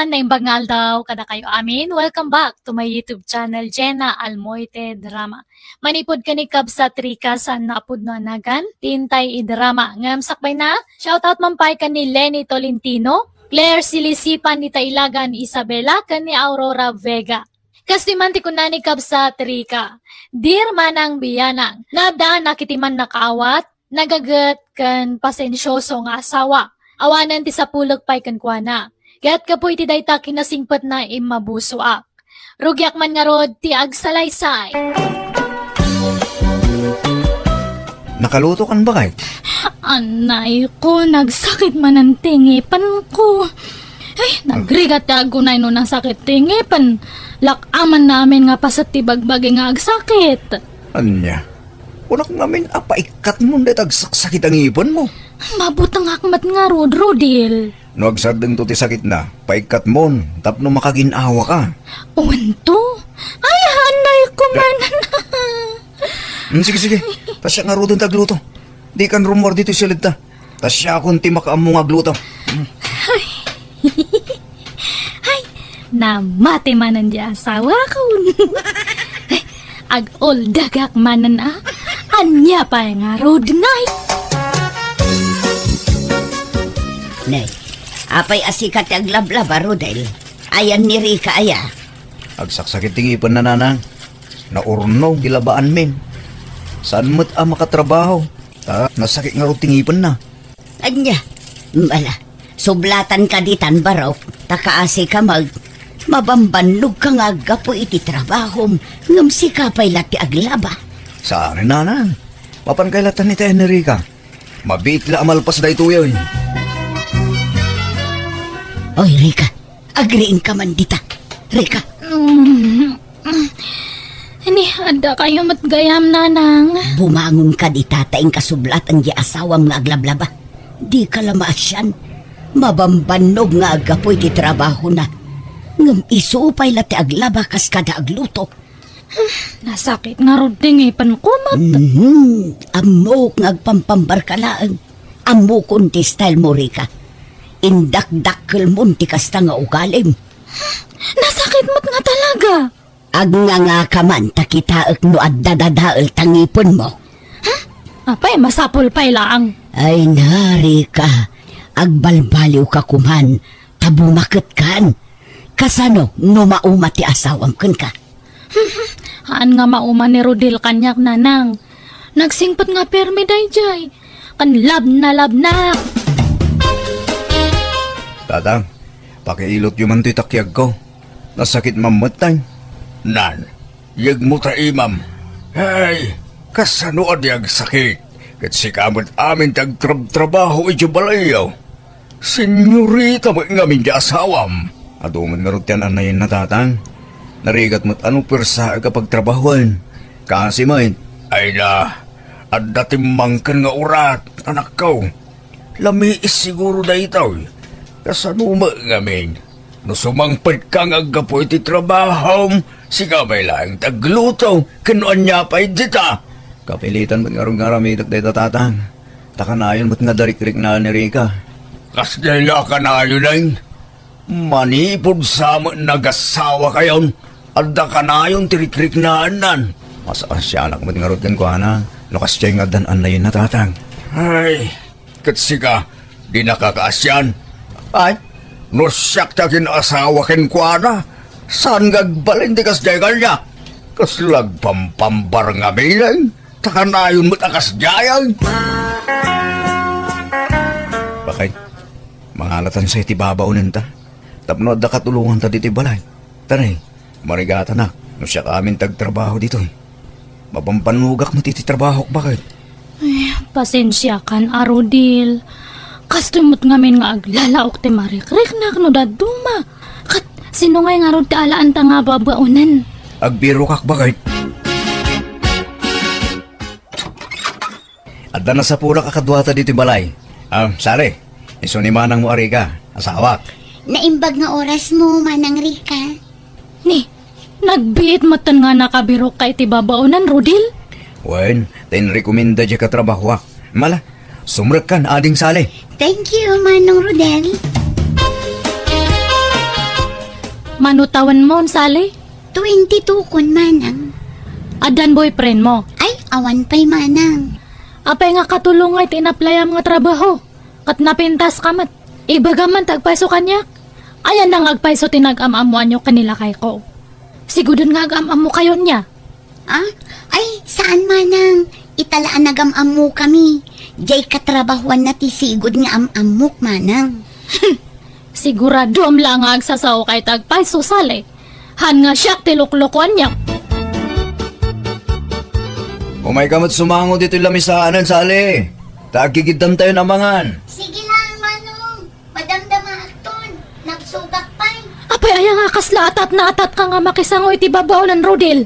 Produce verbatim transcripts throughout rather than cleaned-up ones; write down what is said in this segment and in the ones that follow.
Naimbag nga aldaw kadakayo amin. Welcome back to my YouTube channel, Jenna Almoite Drama. Manipud ken ni Kabsat Rica, saan nga pudno a nagan, ti intay idrama. Ngem sakbayna, shoutout man pay ken ni Lenny Tolentino, Claire Silisipan, ni Tailagan Isabela, ken ni Aurora Vega. Kastoy man ti kuna ni Kabsat Rica, "Dear Manang Bianang, naaddanak iti mannakaawat, nagaget, ken pasensioso nga asawa. Awanen ti sapulek pay kenkuana. Ket gapu iti dayta kinasingpetna, immabusoak. Rugiak man ngarud ti agsalaysay." Nakalutokan, baket? Anay ko, nagsakit manen ti ngipenko. Ay, nagrigat ti agunay no nasakit ti ngipen. Lak-amanna amin nga paset ti bagbagi nga agsakit. Ania? Kunak ngamin a paikkatmon dayta agsaksakit a ngipenmo. Mabutengak met ngarud, Rodil. No agsardengto ti sakitna, paikkatmon tapno makagin-awaka. Wen to? Ay, anay ko man. Hmm, sige, sige. Ta siak ngaruden ti agluto. Dikan rummuar ditoy siled ta. Ta siakon ti makaammo nga agluto. Hmm. Ay, namati manen di asawakon. Ag-oldagak manen a. Ania pay ngarud, Nay? Nay, apay a sika ti aglablaba, Rodel? Ayan ni Rica aya? Agsaksakit ti ngipenna, nanang. Naurnog ti labaanmin. Saan met a makatrabaho. Ta nasakit ngarud ti ngipenna. Ania? Ala, sublatan ka ditan, barok, ta kaasi ka mag-, mabambannog ka nga aggapu iti trabahom, ngem sika pay la ti aglaba. Saan, nanang. Mapan kay latan ni Rica. Mabiit la a malpas daytoy, oy. Oy, Rica, agriingka man dita. Rica. Mm. Ni, adda kayo met gayam, nanang. Bumangon ka dita ta inkasublatan di asawam nga aglablaba. Di ka la maasian. Mabambannog nga aggapu iti trabahona. Ngem isu pay la ti aglaba kas kada agluto. Nasakit ngarud ti ngipenko met. Mhm. Ammok nga agpampambar ka laeng. Ammokon ti style mo, Rica. Indakdakkelmon ti kasta nga ugalim. Nasakit met nga talaga. Agnganga ka man ta kitaek no adda dadael ta ngipenmo. Ha? Apay, masapul pay laang. Ay na, Rica, agbalbaliw ka koman, ta bumaket kan. Kasano no mauma ti asawam kenka? Haan nga mauma ni Rodel kaniak, nanang. Nagsingpet nga permi daydiay. Ken labnalabna. Tatang, pakiilotyo man toy takiagko. Nasakit mammettay. Nan, yegmo ta imam. Ay, kasano a di agsakit? Ket sika met amin ti agtrabtrabaho iti balayyo. Senyorita met ngamin ti asawam. Adu met ngarud ti an-annayenna, tatang. Narigat met a no puersaek a pagtrabahoen. Kaasi met. Ay na, adda timmangken nga urat, anakko. Lamiis siguro daytoy. Kasano met ngamin? No sumangpetka nga aggapu iti trabahom, sika pay laeng ti agluto, ken no ania pay dita. Kapilitan met ngarud nga aramidek dayta, tatang. Ta kanayon met nga adda rikriknaan ni Rica. Kasdiay la a kanayonen? Manipud sa met nagasawakayon, adda kanayon ti rikriknaannan. Masaasianak met ngarud kenkuana, no kasdiay nga adda an-annayenna, tatang. Ay, ket sika, dinaka kaasian? Ay, no siak ti agin-asawa kenkuana, saan nga agbalin ti kasdiay kaniak? Kasla agpampambar ngamin, ta kanayon met a kasdiay. Baket, mangalatan sa iti babaonenta, tapno adda katulonganta ditoy balay. Tara, marigatanak, no siak amin ti agtrabaho ditoy. Mabambannogak met iti trabahok, baket. Ay, pasensiakan a, Rodel. Kastoy met ngamin nga aglalaok ti marikriknak no dadduma. Ket sino ngay ngarud ti alaanta nga babaonen? Agbirokak, baket. Adda nasapunak a kaduata ditoy balay. Ah, Sally, isu ni manangmo a Rica, asawak. Naimbag nga orasmo, Manang Rica. Ni, nagbiit metten nga nakabirokka iti babaonen, Rodel? Wen, ta inrekomenda diay katrabahoak. Mala, sumrekkan, Ading Sally. Thank you, Manong Rodel. Mano tawenmo, Sally? Twenty-two kon, manang. Addan boyfriendmo? Ay, awan pay, manang. Apay nga katulong nga iti inaplayam nga trabaho? Ket napintaska met. Ibagam man ti agpayso kaniak. Ayanna nga agpayso ti nag-am-ammoanyo ken ni lakayko. Sigudon nga agam-ammokayo nia. Ah? Ay, saan, manang. Ita la a nagam-ammokami. Diay katrabahoanna ti sigud nga am-ammok, manang. Siguradoam la nga agsasaoka iti agpayso, Sally. Haan nga siak ti luklukuanyo. Umayka met sumango ditoy lamisaan, Sally. Ta aggigiddamtayon a mangan. Sige lang, manong. Madamdamaakton. Nagsugak pay. Apay aya nga kasla atatnaatat ka nga makisango iti babaonan, Rodel?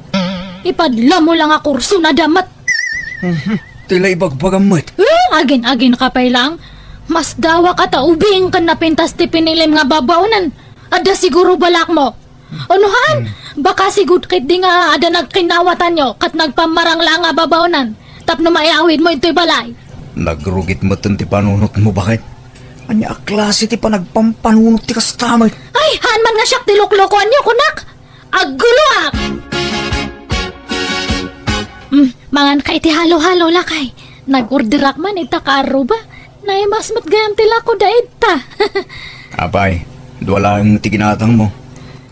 Ipadlamo la nga kurso na damat. Ti la ibagbagam met. Eh, agin-agin ka pay lang. Masdawak a ta ubing ken napintas ti pinilim nga babaonan. Adda siguro balakmo. Ono haan? Hmm. Baka sigud ketdi nga adda nagkinnawatanyo ket nagpammarang la nga babaonan tapno maiawidmo intoy balay. Nagrugit metten ti panunotmo, baket. Ania a klase ti panagpampanunot ti kasta met? Ay, haan man nga siak ti luklukuanyo, kunak. Agguloak! Mm, mangan ka iti halo-halo, lakay. Nag-orderak man ita ka arruba. Naimas met gayam ti lako da ita. Apay, dua laeng ti ginatangmo.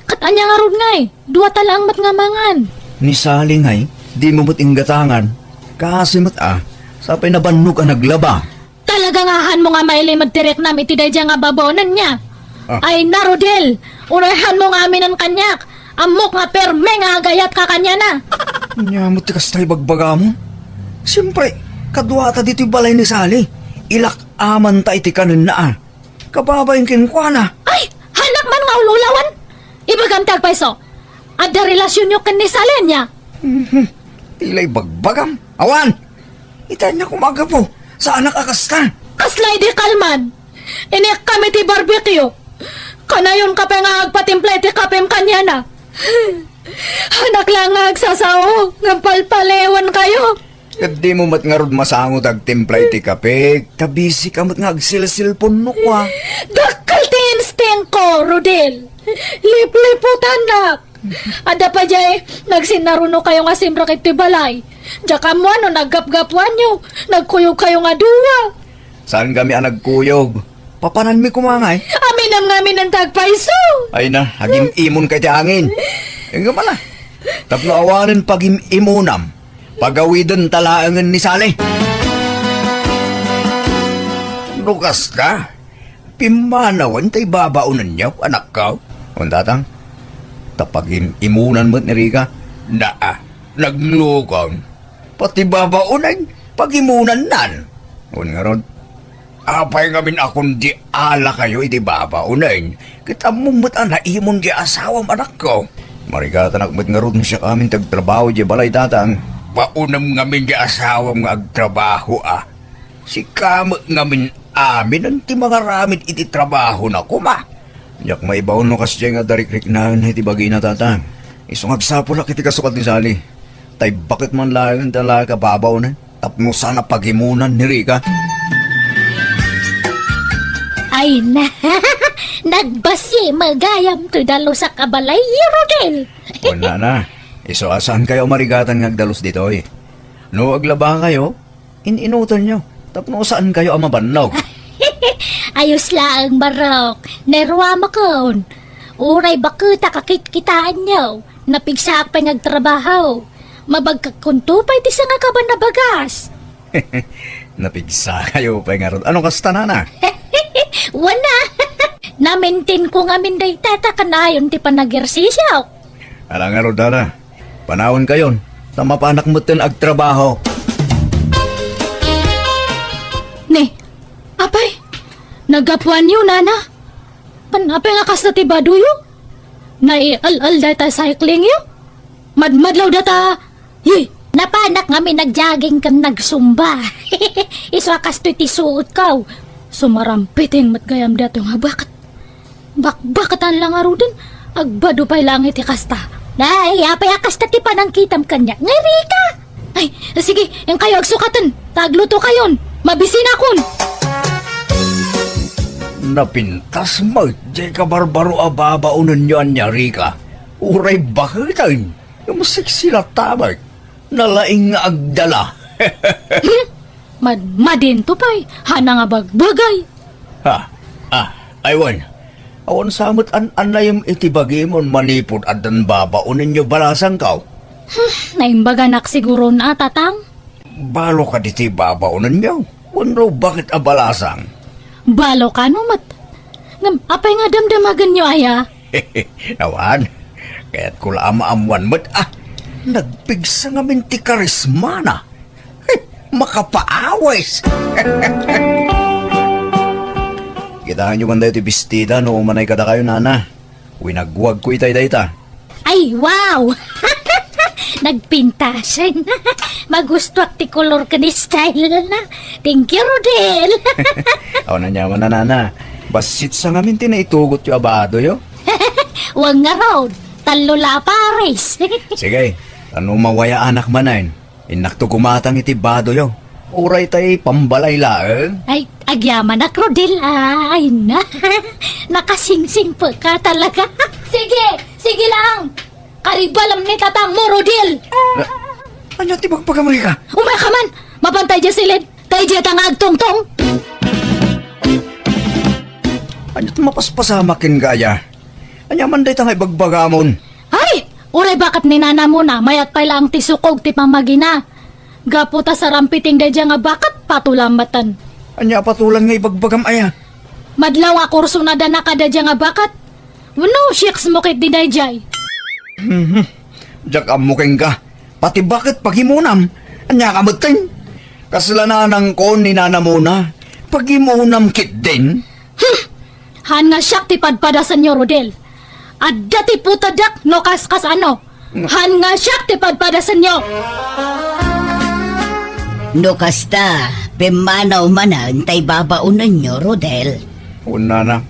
Ket ania ngarud ngay? Dua ta laeng met nga mangan. Ni Sally ngay, dimo met inggatangan. Kaasi met a, sapay nabannog a naglaba. Talaga nga hanmo nga mailimed ti riknam iti daydiay nga babaonan nia? Ah. Ay na, Rodel! Uray hanmo nga aminen kaniak! Ammok nga perme nga agayat ka kaniana! Ania met ti kasta ibagbagamon? Siempre, kaduata ditoy balay ni Sally. Ilak-amanta iti kanenna a. Kababain kenkuana. Ay! Hanak man nga ul-ulawan! Ibagam ti agpayso. Adda relasionyo ken ni Sally ania? Mhm. Ti la ibagbagam. Awan! Ita ania koma a gapu. Saanak a kasta. Kasla idi kalman. Inikkam iti barbecue. Kanayon ka pay nga agpatimpla iti kapem kaniana. Hanak la nga agsasao ngem palpalewenkayo. Ket dimo met ngarud masango ti agtimpla iti kape, ta busy ka met nga agsilsilpon no kua. Dakkel ti instinct ko, Rodel. Lipliputannak. Adda pay diay nagsinnarunokayo nga simrek iti balay. Diak ammo no naggapgapuanyo, nagkuyogkayo nga dua. Saan kami a nagkuyog? Papananmi koma ngay. Aminem nga aminen ti agpayso. Ay na, agim-imonka iti angin. Inggam a la. Tapno awanen pagim-imonam, pagawidenta laengen ni Sally. No kasta, pimmanawen ta ibabaonenyo, anakko. Wen, tatang, ta pagim-imonan met ni Rica. Naa, naglukong. Pati babaonen, pag-imunannan. Wen ngarud, apay ngamin a kundi alakayo iti babaonen, ket ammom met a naimon ti asawam, anakko. Marigatanak met ngarud no siak amin ti agtrabaho idiay balay, tatang. Baonem ngamin ti asawam nga agtrabaho a. Sika met ngamin aminen ti mangaramid iti trabahona koma. Diak maibaon no kasdiay nga adda rikriknaen iti bagina, tatang. Isu nga agsapulak iti kasukat ni Sally. Ta ibaket man laeng ti alaek a babaonen tapno saan a pagimonan ni Rica. Ay na, nagbasi magayam ti dalusak a balay, Rodel. Wen, nana, isu a saankayo a marigatan nga agdalus ditoy. No aglabakayo, in-inutanyo tapno saankayo a mabannog. Ayos laeng, Barok. Nairuamakon. Uray baketak a kitkitaenyo. Napigsaak pay nga agtrabaho. Mabagkakkonto pay ti sangakaban a bagas. Napigsakayo pay ngarud. Ano kasta, nana? Wen a. Namaintainko ngamin dayta ta kanayon ti panagersisio. Ala ngarud, nana. Panawenkayon, ta mapanak metten agtrabaho. Ne, apay, naggapuanyo, nana? Pan, apay nga kasta ti badoyo? Naial-al dayta cycling yo? Madmadlaw data, yi! Napanak ngamin nag-jogging ken nagsumba. Isu a kastoy ti suotko. Sumarampiting met gayam daytoy nga baket. Bakbakatan la ngaruden, agbado pay laeng iti kasta. Ay, apay a kasta ti panangkitam kaniak, nga Rica? Ay, sige, inkayo agsukaten, ta aglutokayon, mabisinakon. Napintas met jay kabarbaro a babaonenyo ania, Rika. Uray baketen, ngem sexy latta met. Nalaing nga agdala. Hmm? Madmadinto pay, hana nga bagbagay. Ha? Ah, ay wen. Awan sa met an-annayem iti bagimon manipud addan babaonenyo balasangko. Hmm, naimbaganak siguron a, Tatang. Balo kadi ti babaonenyo? Wenno baket a balasang? Balo kano met. Ngem, apay nga damdamagenyo aya? Awan, kayatko la a maammuan met a nagpigsa ngamin ti karismana. Makapaawis! Kitaenyo man dayo ti bestida no umanay kadakayo, nana. Winagwagko itay dayta. Ay, wow! Nagpintasen. Magustuak ti kolor ken style na. Thank you, Rodel. Awan aniaman a, nana. Bassit sa ngamin ti naitugotyo a badoyo. Wen ngarud, tallo la a pares. Sige, ta no mawayaanak manen, innakto gumatang iti badoyo. Uray tay pambalay laeng. Ay, agyamanak, Rodel. Ay, na. Nakasingsingpet ka talaga. Sige, sige lang. Karibalam ni tatangmo, Rodel. Ah, ania ti bagbagam, Rika? Umay ka man. Mapantay diay siled. Tay diay ta nga agtungtong. Ania ti mapaspasamak kenka aya? Ania man dayta nga ibagbagamon? Ay! Uray baket ni nanamona, mayat pay laeng ti sukog ti pammagina. Gapu ta sarampiting daydiay nga baket, patulan meten. Ania a patulan nga ibagbagam aya? Madlaw nga kursonada na kadaydiay nga baket. Wenno, siyeks mo ketdi daydiay. Mhm. Diak ammo kenka. Pati baket pagimonam. Ania ka metten? Kasla nanangko ni nanamona. Pagimonam ketdin? Hmm! Haan nga siak ti padpadasenyo, Rodel. Adda ti putadak no kaskas ano. Haan nga siak ti padpadasenyo. No kasta, pimmanaw manen tay babaonenyo, Rodel. Wen, nana.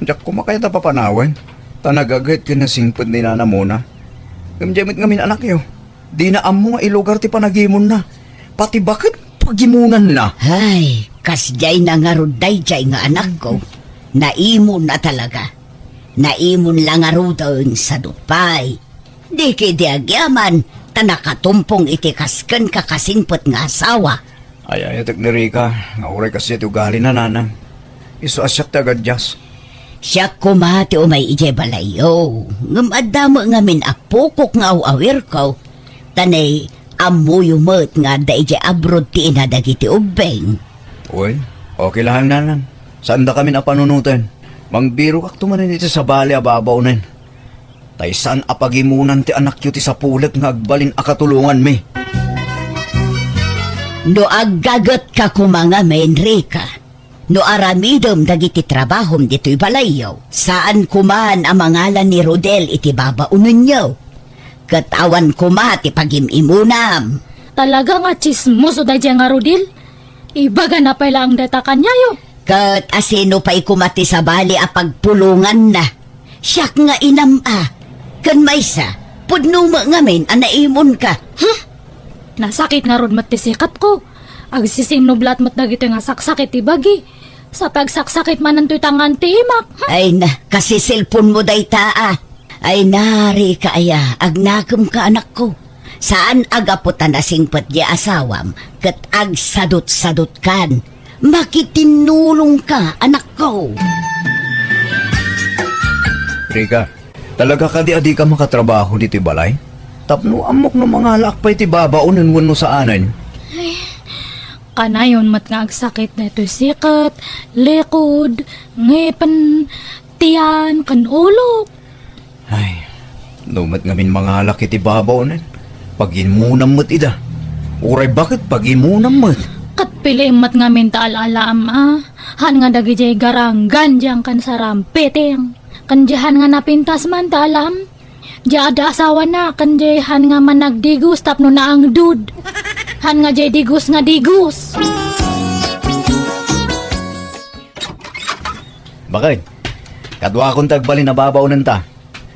Diak koma kayat a papanawen, ta nagaget ken nasingpet ni nanamona. Ngem diay met ngamin anakyo, dina ammo nga ilugar ti panagimonna. Pati baket pagimonanna. Ay, kasdiay na ngarud daydiay nga anakko. Naimon a talaga. Naimon la ngaruden, sadupay. Di ketdi agyaman, ta nakatumpong iti kas kenka kasingpet nga asawa. Ay-ayatek ni Rika, nga uray kasdiay ti ugalina, nanang. Isu a siak ti agadias. Siak koma ti umay idiay balayyo, ngem adda met ngamin a pukok nga aw-awirko. Ta nay, ammoyo met nga adda idiay abroad ti ina dagiti ubbing. Wen, okay laeng, nanang. Saandakamin a panunoten. Mangbirokakto manen iti sabali a babaonen. Tay saan a pagimonan ti anakyo ti sapulek nga agbalin a katulonganmi. No aggagetka koma ngamin, Rika, no aramidem dagiti trabahom ditoy balayyo, saan koman a mangala ni Rodel iti babaonenyo. Ket awan koma ti pagim-imonam. Talaga nga tsismoso daydiay nga Rodel. Ibagana pay laeng dayta kaniayo. Ket asino pay koma ti sabali a pagpulonganna? Siak nga inam a. Ken maysa, pudno met ngamin a naimonka. Hmm? Nasakit ngarud met ti sikatko. Agsisinnublat met dagitoy nga saksakit ti bagi. Sa pagsaksakit manen toy tangan ti imak. Hmm? Ay na, kasiselponmo dayta a. Ay na, Rika aya, agnakemka, anakko. Saan a gapu ta nasingpet diay asawam ket agsadutsadutkan. Makitinnulongka, anakko. Rika, talaga kadi a dika makatrabaho ditoy balay? Tapno ammok no mangalaak pay ti babaonen wenno saanen. Ay, kanayon met nga agsakit daytoy sikat, likod, ngipen, tiyan, ken ulo. Ay, no met ngamin mangalaak iti babaonen, pagimonam met ida. Uray baket, pagimonam met. Ket piliem met ngamin ta al-alaam a. Haan nga dagidiay garanggan diay ken sarampiting. Ken diay haan nga napintas man ta alaam. Diay adda asawana, ken diay haan nga managdigos tapno naangdud. Haan nga diay digos nga digos. Bakit? Kaduakon ti agbalin a babaonenta.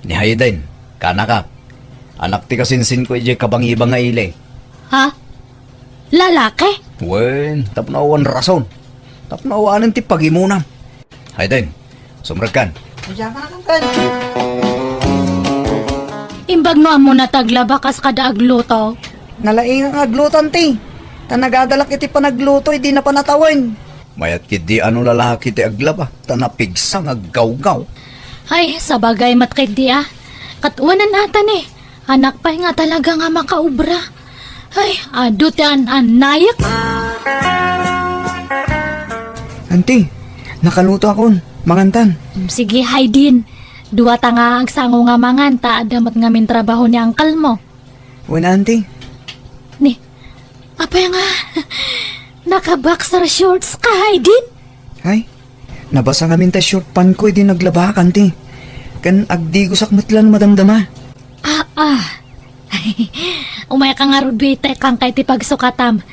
Ni Hayden, kanaka. Anak ti kasinsinko idiay kabangibang nga ili. Ha? Lalaki? Wen, tapno awan rason. Tapno awanen ti pagimonam. Hayden, sumrekkan. Diak a nakankan. Imbag no ammona ti aglaba kas kada agluto. Nalaing nga agluto, anti. Ta nagadalak iti panagluto, idi napan a tawen. Mayat ketdi a no lalaki ti aglaba, ta napigsa nga aggawgaw. Ay, sabagay met ketdi a. Ket wen a tani, anak pay nga talaga nga makaobra. Ay, adu ti an-annayek. Anti, nakaluto akon. Mangantan. Mm, sige, Hayden. Dua ta nga agsango nga mangan, ta adda met ngamin trabaho ni uncle mo. Wen, anti. Ni, apay nga, naka-boxer shorts ka, Hayden? Ay, nabasa ngamin ta short pant ko idi naglabak, anti. Ken agdigosak met la no madamdama. Ah, ah. Umayka ngarud, bitek, kangkay ti pagsukatam.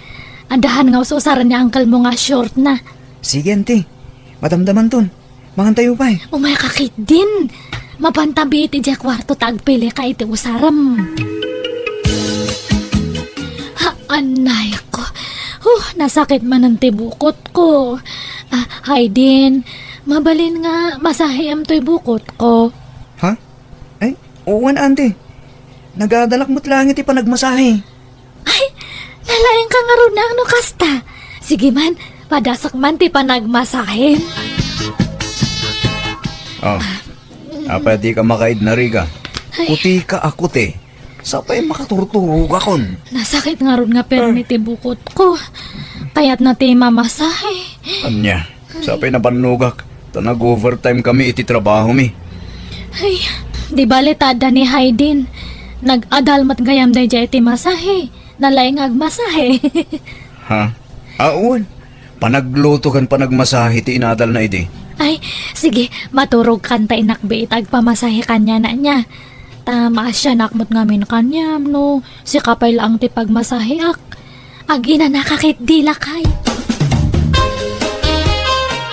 Addahan nga ususaren ni uncle mo nga short na. Sige, anti. Madamdamanton. Mangantayo pay. Umayka ketdin. Mapantabi iti diay kuarto ta agpilika iti usarem. Ha, annay ko. Huh, nasakit manen ti bukot ko. Ah, Hayden, mabalin nga masahiam toy bukot ko. Ha? Ay, wen, anti. Nagadalak met laeng iti panagmasahe. Ay, nalaingka ngarud no kasta. Sige man, padasak man ti panagmasahe. Oh, apay dika makaidna, Rica? Ay. Kutika a kuti. Sapay makaturturogakon. Nasakit ngarud nga permi ti bukot ko. Kayatna ti mamasahe. Ania? Sapay nabannogak, ta nag-overtime kami iti trabahomi. Ay, di bale ta adda ni Hayden. Nag-adal met gayam daydiay iti masahe. Nalaing nga agmasahe. Ha? Awan. Panagluto ken panagmasahe ti inadalna idi. Ay, sige, maturogkan ta inakbi ita agpamasahe kaniana nia. Ta maasianak met ngamin kaniam no sika pay laeng ti pagmasaheak. Aginanaka ketdi, lakay.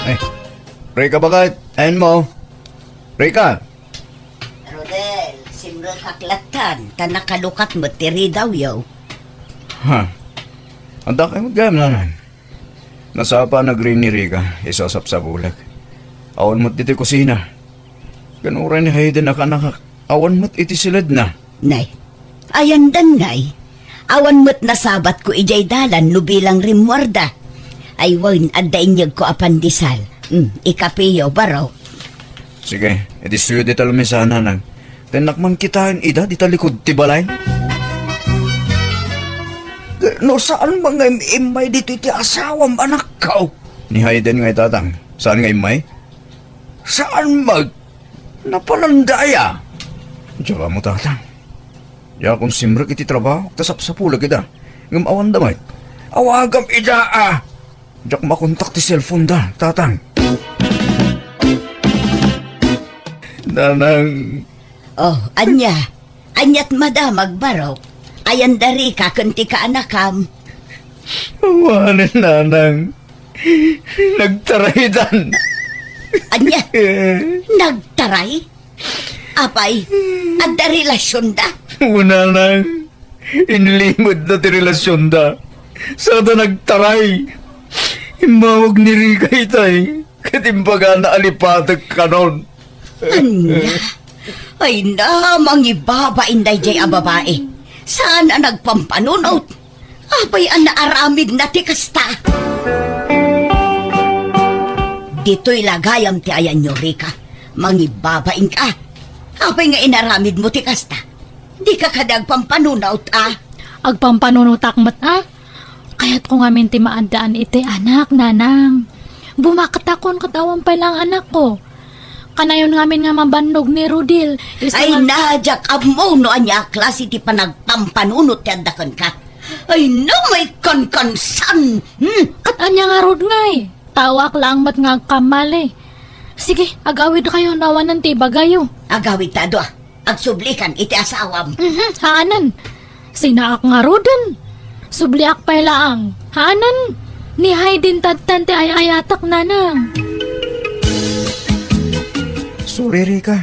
Ay, Rica, baket? Ayanmo? Rica? Rodel, simrekak lattan, ta nakalukat met ti ridawyo. Ha? Adda kay met gayam, nanang? Nasapa a nagrin ni Rica, isu a sapsapulek. Awan met iti kusina. Ken uray ni Hayden a kaanakak, awan met iti siledna. Nay, ayandan, nay. Awan met nasabatko idiay dalan no bilang rimmuarda. Ay wen, adda inyegko a pandesal. Hmm, ikapeyo, barok. Sige, iti suyo dita lamesa, nanang. Tennak man kitaen ida dita likud ti balay. No saan man nga im-immay ditoy ti asawam, anakko? Ni Hayden nga itatang. Saan nga immay? Saan man? Napalandaya. Diak ammo, tatang. Diakon simrek iti trabaho, ta sapsapulek ida. Ngem awanda met. Awagam ida, a. Diak makontak ti cellphone da, tatang. Nanang. Oh, ania? Aniat madamag, barok? Ayanda Rica ken ti kaanakam. Awanen, nanang. Nagtaraydan. Ania? Nagtaray? Apay, adda relasionda? Wen, nanang. Inlimedna ti relasionda. Sada nagtaray. Immawag ni Rica itay. Ket imbagana a lipatek kanon. Ania? Ay na, mangibabain daydiay a babai. Saan a nagpampanunot? Apay a naaramidna ti kasta? Ditoy la gayam ti ayanyo, Rica. Mangibabainka. Apay nga inaramidmo ti kasta? Dika kadi agpampanunot, a? Agpampanunotak met, a? Kayatko ngamin ti maaddaan iti anak, nanang. Bumaktakon ket awan pay laeng anakko. Kanayon ngamin nga mabannog ni Rodel. Isu Ay, nga na, diak ammo no ania a klase ti panagpampanunot ti adda kenka. Ay, na, maikankansan! Hmm? Ket ania ngarud ngay? Taoak laeng met nga agkammali. Sige, agawidkayo no awanen ti ibagayo. Agawidta a dua. Agsublikan iti asawam. Mhm, haanen. Sinaak ngaruden. Subliak pay laeng. Haanen. Ni Hayden tattan ti ay-ayatek, nanang. Sorry, Rica.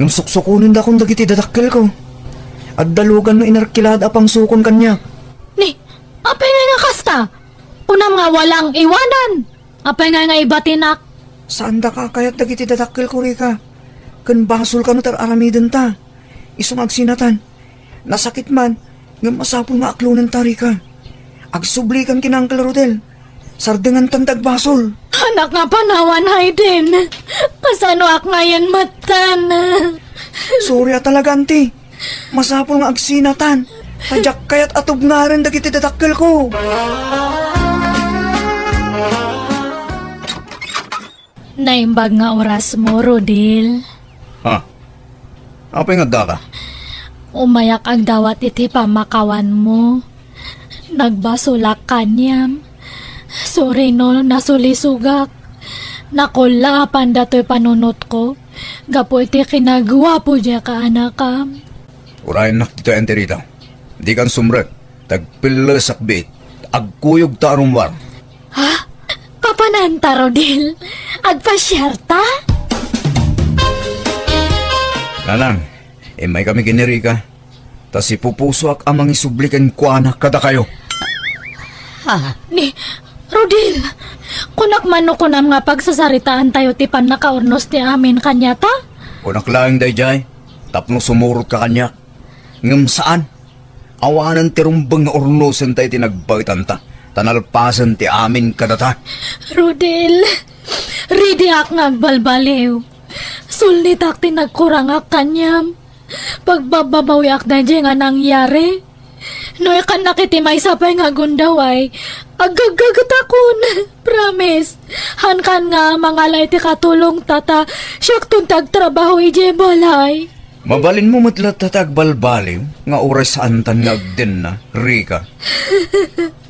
Ngem suksukonendakon dagiti dadakkelko. Adda lugan no inarkilada a pangsukon kaniak. Ni, apay nga nga kasta? Kunam nga walang iwanan. Apay nga nga ibatinak? Saandaka a kayat dagiti dadakkelko, Rica. Ken basolka no ti ar-aramidenta. Isu nga agsinatan. Nasakit man, ngem masapul nga aklonenta, Rica. Agsublikan ken Uncle Rodel. Sardenganta ti agbasol. Anak nga panawan, Hayden. Kasanoak ngayen metten? Sorry a talaga, Auntie. Masapul nga agsinatan. Ta diak kayat a tubngaen dagiti dadakkelko. Naimbag nga orasmo, Rodel. Ha? Apay nga addaka? Umayak agdawat iti pammakawanmo. Nagbasolak kaniam. Sorry no nasulisogak. Nakullaapan datoy panunotko gapu iti kinaguapo diay kaanakam. Urayennak ditoy, Auntie Rita. Dikan sumrek. Tagpillesak biit. Agkuyogta a rummuar. Ha? Papananta, Rodel? Agpasiarta? Nanang, immaykami ken ni Rica. Ta sipupusoak a mangisubli kenkuana kadakayo. Ha? Ni, Rodel, kunak man no kunam nga pagsasaritaantayo ti pannakaurnos ti amin kaniata? Kunak laeng daydiay, tapno sumurotka kaniak. Ngem saan. Awanen ti rumbeng nga urnosenta iti nagbaetanta, ta nalpasen ti amin kadata. Rodel, ridiak nga agbalbaliw. Sulnitak ti nagkurangak kaniam. Pagbabbabawiak daydiay nga nangyari. No ikannak iti maysa pay nga gundaway, aggaggagetakon. Promise. Hankan nga mangala iti katulongta ta siakton ti agtrabaho idiay balay. Mabalinmo met latta ti agbalbaliw nga uray saantan nga agdenna, Rica.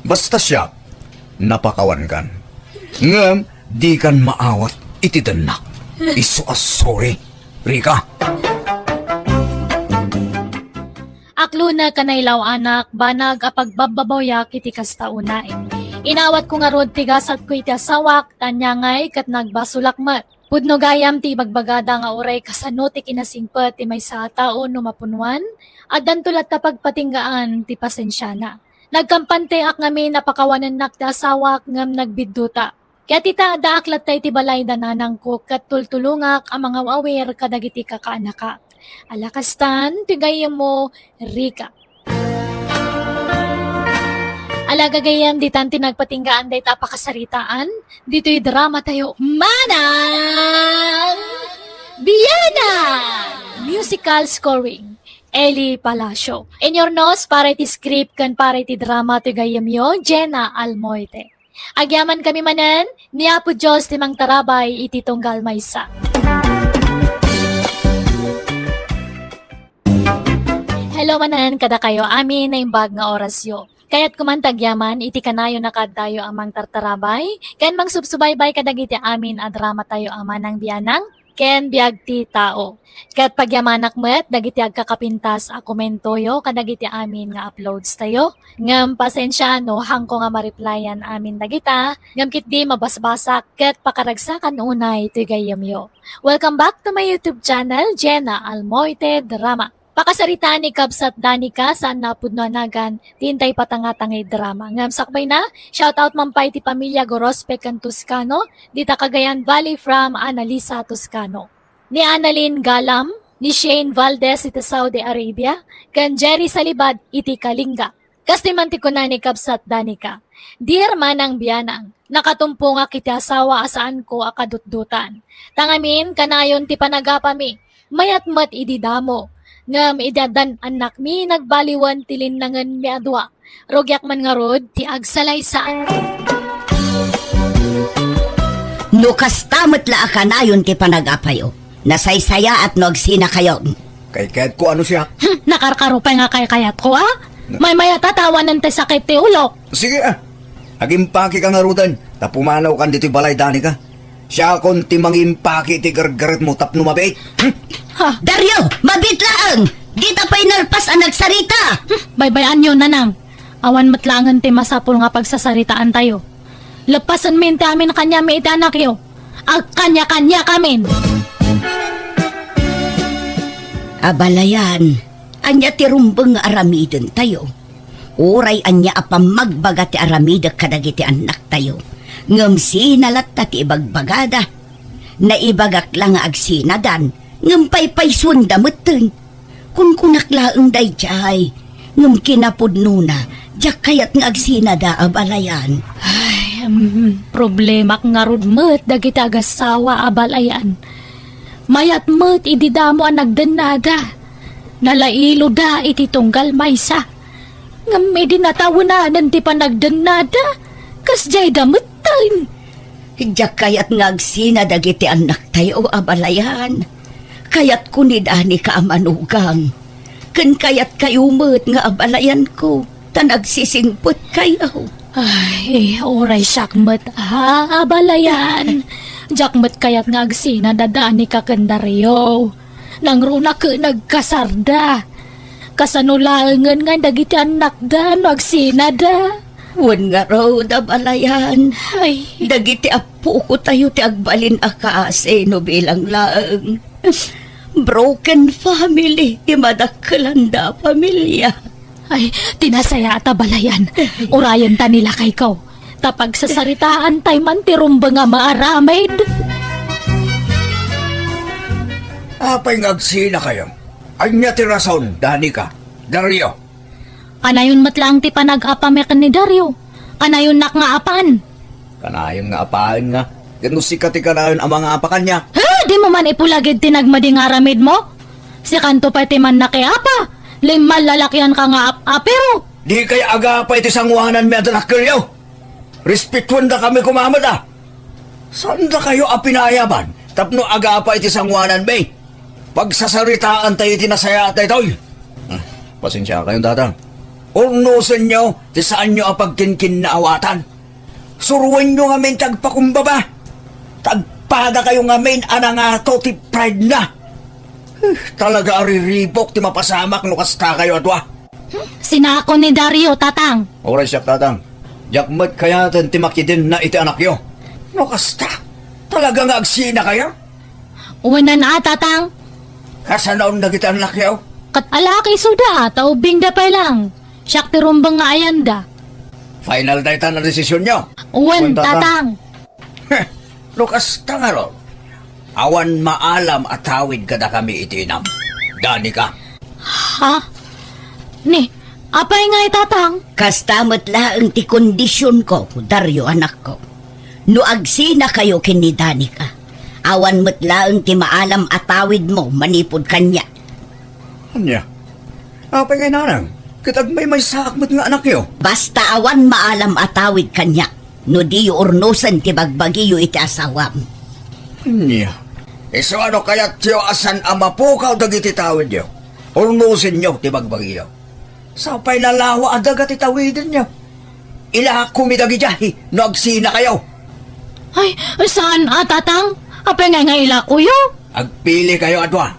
Basta siak, napakawankan. Ngem dikan maawat iti dennak. Isu a sorry, Rica. Aklonek a nailaw-anak, banag a pagbabbabawiak iti kasta unay. Inawatko ngarud ti gasatko iti asawak, ta ania ngay ket nagbasolak met. Pudno gayam ti ibagbagada nga uray kasano ti kinasingpet ti maysa a tao no mapunuan, addanto latta pagpatinggaan ti pasensiana. Nagkampanteak ngamin a pakawanennak ti asawak ngem nagbidduta. Ket ita, addaak latta iti balay da nanangko ket tultulongak a mangaw-awir kadagiti kakaanaka. Ala kastan, ti gayyemmo, Rica. Ala gagayyem, ditan ti nagpatinggaan dayta a pakasaritaan, ditoy drama tayo, Manang Bianang! Musical scoring, Eli Palacio. Inyurnos para iti script ken para iti drama ti gayyemyo, Jenna Almoite. Agyamankami manen, ni Apo Dios ti mangtarabay iti tunggal maysa. Hello manen kadakayo amin naimbag nga orasyo. Kayatko man ti agyaman iti kanayon a kaaddayo a mangtartarabay ken mangsubsubaybay kadagiti amin a dramatayo a Manang Bianang ken Biag ti Tao. Ket pagyamanak met dagiti agkakapintas a komentoyo kadagiti amin nga uploadstayo. Ngem pasensia no haanko nga ma-replyan amin dagita, ngem ketdi mabasbasak ket pakaragsakan unay toy gayyemyo. Welcome back to my YouTube channel, Jenna Almoite Drama. Pakasaritaan ni Kabsat Danica, saan a pudno a nagan ti intay patanga-tanga a drama. Ngem sakbayna, shout out man pay ti pamilya Gorospe ken Toscano, dita Cagayan Valley from Annalisa Toscano. Ni Annalyn Galam, ni Shane Valdez iti Saudi Arabia, ken Jerry Salibad iti Kalinga. Kastoy man ti kuna ni Kabsat Danica, "Dear Manang Bianang, nakatumpongak iti asawa a saanko a kadutdotan. Ta ngamin, kanayon ti panagapami, mayat met idi damo. Ngem idi addan annakmi, nagbaliwen ti linnangenmi a dua. Rugiak man ngarud ti agsalaysay." No kasta met la a kanayon ti panagapayo, nasaysayaat no agsinakayon. Kaykayatko a no siak. Hmm, nakarkaro pay nga kaykayatko, a? Na- Maymayat a tawanen ti sakit ti ulok. Sige, a. Agimpakika ngaruden, ta pumanawkan ditoy balay, Danica. Siakon ti mangimpaki iti gargaretmo tapno mabiit. Hmm? Ha? Dario, mabiit laeng! Dita pay nalpas a nagsarita! Hmm, baybay-anyo, Nanang. Awan met laengen ti masapul nga pagsasaritaantayo. Leppasenmin ti amin kaniami iti anakyo. Agkaniakaniakamin. Abalayan, ania ti rumbeng nga aramidentayo? Uray ania a pammagbaga ti aramidek kadagiti annaktayo, ngem sina latta ti ibagbagada? Naibagak la nga agsinadan, ngem paypaysuenda metten. Kunkunak laeng daydiay, ngem kinapudnona, diak kayat nga agsinada, abalayan. Ay, mm, problemak ngarud met dagiti agassawa, abalayan. Mayat met idi damo a nagdennada. Nalailoda iti tunggal maysa. Ngem idi natawenanen ti panagdennada, kasdiayda metten. Diak kayat nga agsina dagiti annaktayo, abalayan. Kayatko ni Danica a manugang. Ken kayatkayo met nga abalayanko, ta nagsisingpetkayo. Ay, uray siak met, a, abalayan. Diak met kayat nga agsina da Danica ken Dario. Nangruna ket nagkasarda. Kasano laengen nga dagiti annakda no agsinada? Wen ngarud, abalayan. Ay. Dagiti appokotayo ti agbalin a kaasi no bilang laeng. Broken family ti madakkelanda a pamilia. Ay, ti nasayaat, abalayan. Urayenta ni lakayko. Ta pagsasaritaantay man ti rumbeng a maaramid. Apay nga agsinakayo? Ania ti rason, Danica, Dario? Kanayon met laeng ti panag-apami ken ni Dario. Kanayonnak nga apan. Kanayon nga apaen nga. Ket no sika ti kanayon a mangapa kaniak. Ha? Dimo man ipulagid ti nagmadi nga aramidmo? Sikanto pay ti mannakiapa. Limmal lalakianka nga ap-apiro. Dikay agapa iti sangoananmi a dakkelyo. Respetuendakami koma met a. Saandakayo a pinayaban tapno agapa iti sangoananmi. Pagsasaritaantayo iti nasayaat daytoy. Ah, pasensiakayon, Tatang. Urnosenyo ti saanyo a pagkinkinnaawatan. Suroenyo ngamin ti agpakumbaba. Ta agpadakayo ngamin a nangato ti pride na. Eh, talaga a riribuk ti mapasamak no kastakayo a dua. Sinako ni Dario, Tatang. Uray siak, Tatang. Diak met kayaten ti makidenna iti anakyo. No kasta, talaga nga agsinakayo? Wen a, Tatang. Kasano dagiti annakyo? Ket alaki isuda, ta ubbingda pay laeng. Siak ti rumbeng nga ayanda. Final dayta a desisionyo? Wen, Wen, Tatang. Tatang. Heh, no kasta ngarud, awan maalam a tawid kadakami iti inam. Danica. Ha? Ni, apay ngay, Tatang? Kasta met laeng ti kondisionko, Dario, anakko. No agsinakayo ken ni Danica, awan met laeng ti maalam a tawidmo manipud kaniak. Ania? Apay ngay, Nanang? Ket agmaymaysaak met nga anakyo. Basta awan maalam a tawid kaniak no diyo urnosen ti bagbagiyo iti asawam. Ania? Isu a no kayatyo a saan a mapukaw dagiti tawidyo, urnosenyo ti bagbagiyo. Sapay nalawa a daga ti tawidenyo. Ilakomi dagidiay no agsinakayo. Ay, saan a, Tatang? Apay ngay nga ilakoyo? Agpilikayo a dua.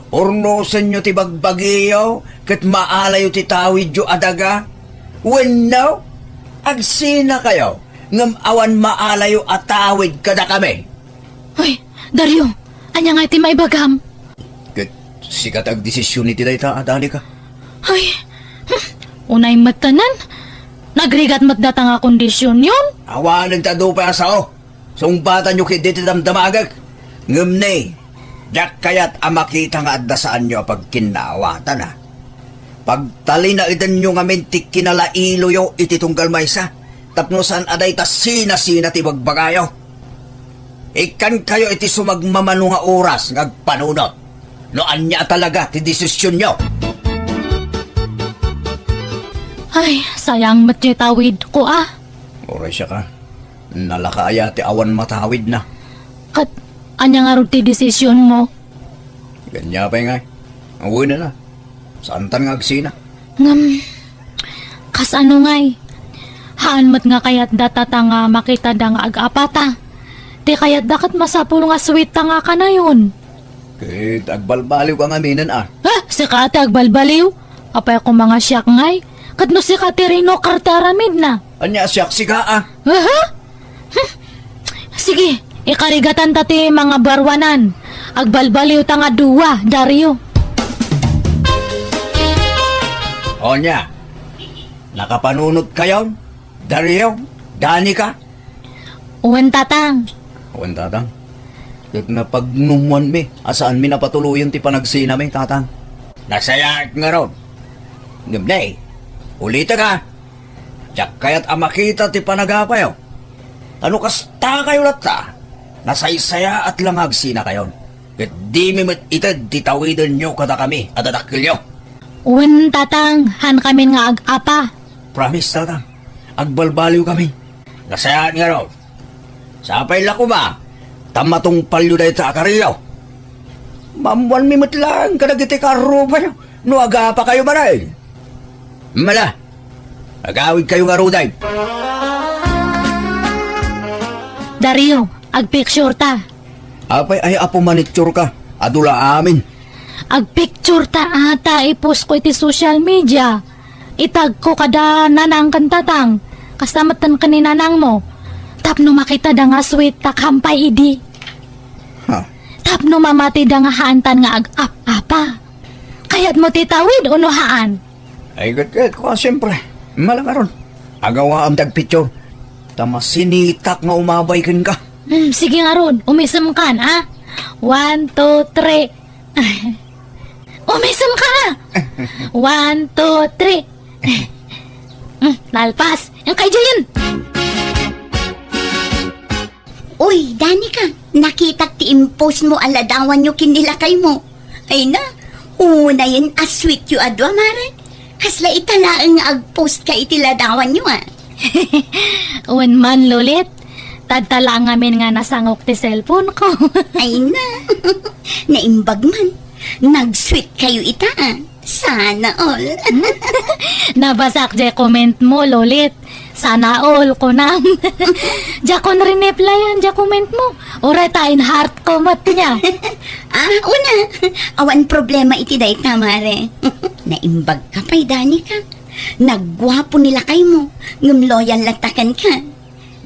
Urnosenyo ti bagbagiyo ket maalayo ti tawidyo a daga. Wenno, agsinakayo ngem awan maalayo a tawid kadakami. Ay, Dario, ania ngay ti maibagam? Ket sika ti agdesision iti dayta, Danica. Ay, hmm, unay met tanan. Nagrigat met dayta nga kondisionyon. Awanen ta dupay a sao. Sungbatanyo ketdi ti damdamagek. Ngem ne, diak kayat a makita nga adda saanyo a pagkinnaawatan, a. Pagtalinaedanyo ngamin ti kinalailoyo iti tunggal maysa, tapno saan a dayta sinasina ti bagbagayo. Ikkankayo iti sumagmamano nga oras nga agpanunot no ania a talaga ti desisionyo. Ay, sayang met ti tawidko, a. Uray siak, a. Nalaka aya ti awan matawidna. Ket ania ngarud ti desisionmo? Ania pay ngay? Awanen a. Saantan nga agsina. Ngem, kasano ngay? Haan met nga kayatda, Tatang, a makitada nga ag-apata. Ti kayatda ket masapul nga sweet ta nga kanayon. Ket agbalbaliwka ngaminen, a. Ha? Sika ti agbalbaliw? Apay koma nga siak ngay? Ket no sika ti rinukar ti aramidna. Ania a siak, sika, a? Aha? Hmm. Sige, ikarigatanta ti mangabaruanan. Agbalbaliwta nga dua, Dario. Ania, nakapanunotkayon, Dario, Danica? Wen, Tatang. Wen, Tatang. Ket napagnummoanmi a saanmi a patuloyen ti panagsinami, Tatang. Nasayaat ngarud. Ngem ne, ulitek a, diak kayat a makita ti panagapayo. Ta no kastakayo latta, nasaysayaat la nga agsinakayon. Ket dimi met ited ti tawidenyo kadakami a dadakkelyo. Wen, Tatang, haankamin nga ag-apa. Promise, Tatang. Agbalbaliwkami. Nasayaat ngarud. Sapay la koma ta matungpalyo dayta a kariyo. Maammoanmi met laeng kadagiti kaarrubayo no agapakayo manen. Mala, agawidkayo ngaruden. Dario, agpicture ta. Apay ay apo manicure ka? Adu la amin. Agpicture ta ata, i-post ko iti social media. Itag ko kada nanang ken tatang. Kasta met ken ni nanang mo. Tapno makita da nga sweet ta kampay idi. Ha? Tapno mamati da nga haantan nga ag-ap-apa. Kayat mo ti tawid uno haan? Ay, ket, ket, kua, siyempre. Mala ngarud. Agawaam dagpicture. Ta masinitak nga umabay kenka. Hmm, sige ngarud, umisem kan, a? One, two, three. Umisem ka, a? One, two, three. Hmm, nalpas. Ang kay Jayan. Uy, Danica, nakitak ti impost mo a ladawanyo ken ni lakay mo. Ay na, unayen a sweet yo a dua, mare. Kasla ita laeng nga agpost ka iti ladawanyo, a. Wen man, Lolit. Tadta la ngamin nga nasangok ti cellphone ko. Ay na, naimbag man. Nag-sweet kayo ita, a. Sana all. Nabasak jay comment mo, Lolit. Sana all, kunam. Diakon rineplyan jay comment mo. Uray ta in-heart ko met nia. A, una. Awan problema iti dayta, mare. Naimbag ka pay, Danica. Nagguapo ni lakay mo. Ngem loyal latta kenka.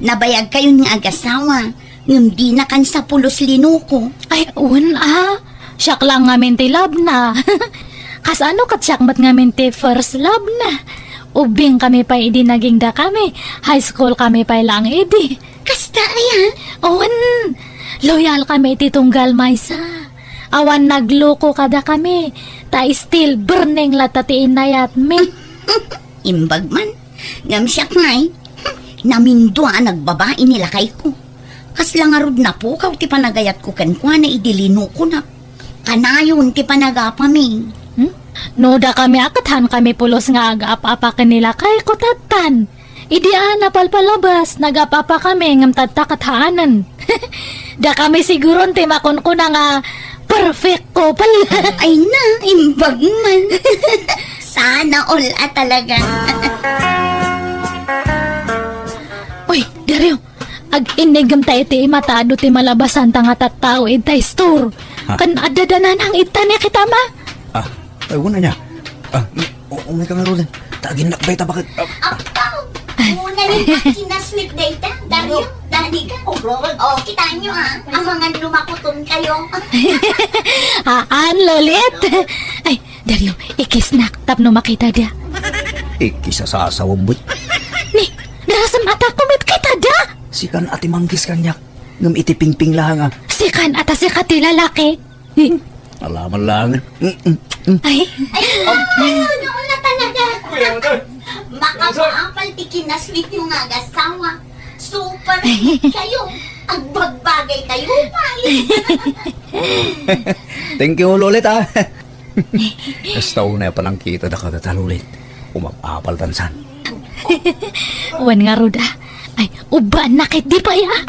Nabayag kayon nga agasawa, ngem dina kan sa pulos linuko. Ay, wen a. Siak la ngamin ti love na. Kasano ket siak met ngamin ti first love na. Ubbing kami pay idi naging dakami. High school kami pay lang idi. Kasta aya? Wen, loyal kami iti tunggal maysa. Awan nagluko kadakami. Ta still burning latta ti inayatmi. Imbag man. Ngem siak ngay, namindua a nagbabai ni lakayko. Kasla ngarud napukaw ti panagayatko kenkuana idi linukonak. Kanayon ti panagapami. Hmm? No dakami a ket haankami pulos nga agap-apa ken ni lakayko tattan. Idi a napalpalabas, nagap-apa kami ngem tatta ket haanen. Dakami siguron ti makunkuna nga perfect couple. Ay na, imbag man. Sana all a talaga. Uy, Dario, ag-innigem ta iti imatado ti malabasanta nga tattao ita store. Ha? Kan adda dananang ita ni kita ma? Ah, ay, wala niya. Ah, u-, umay ka nga, Roland. Taginnak ba ita bakit? Ah, ah. Apaw! Una ni Aki na sweet dayta, Dario, Danica. Oh, kitaan nyo, ah. Amangan lumakuton kayo. Haan, Lolit. Ay, Dario, ikisnak tapno makita da. Ikis a sasawem, boy. Ni, narasem ata ko met kita da. Sikan ati manggis kaniak. Ngem iti pingping la nga. Sikan ata sika ti lalaki. Alaman lang. Mm, mm, mm. Ay. Ay, ano, ano na talaga? Makapaapal ti kinasweet nyo nga agasawa. Super sweet kayo. Agbagbagay kayo, pay. Thank you, Lolit, ah. Kasta unay a panangkita da kadata, Lolit. Umapapal tansan. Wen ngarud, ah. Ay, ubbaan na ket di pay, ah.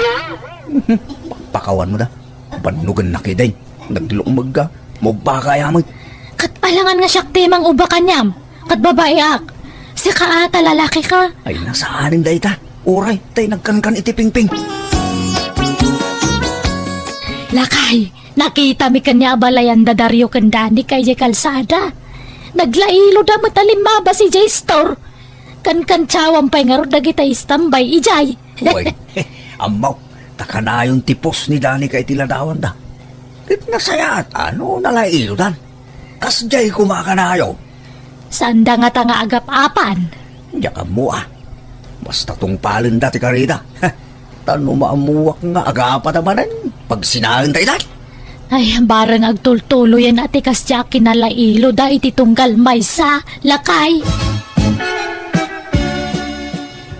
Pakawan mo da. Bannugan na kiday. Naglukmeg ka. Mubba ka yaman. Ket alangan nga siak ti mang-uba kaniam. Ket babaeak. Sika ata lalaki ka. Ay, nasaanen dayta. Uray, tay nagkankan iti pingping. Lakay, nakitami ken ni abalayan da Dario ken Dani kay jay kalsada. Naglailo da met a limmabas idiay store. Kankantiawam pay ngarud dagitay istambay idiay. Way, ammo, ta kanayon ti pos ni Danica iti ladawanda. Ket nasayaat a no nalailodan. Kasdiay koma kanayon. Saanda ngata nga agap-apan. Diak ammo, ah. Basta tungpalenda ti karida. Ta no maammuak nga agapata manen, pagsinaenta ita. Ay, bareng agtultuloyen a ti kasdiay a kinalailoda iti tunggal maysa, lakay.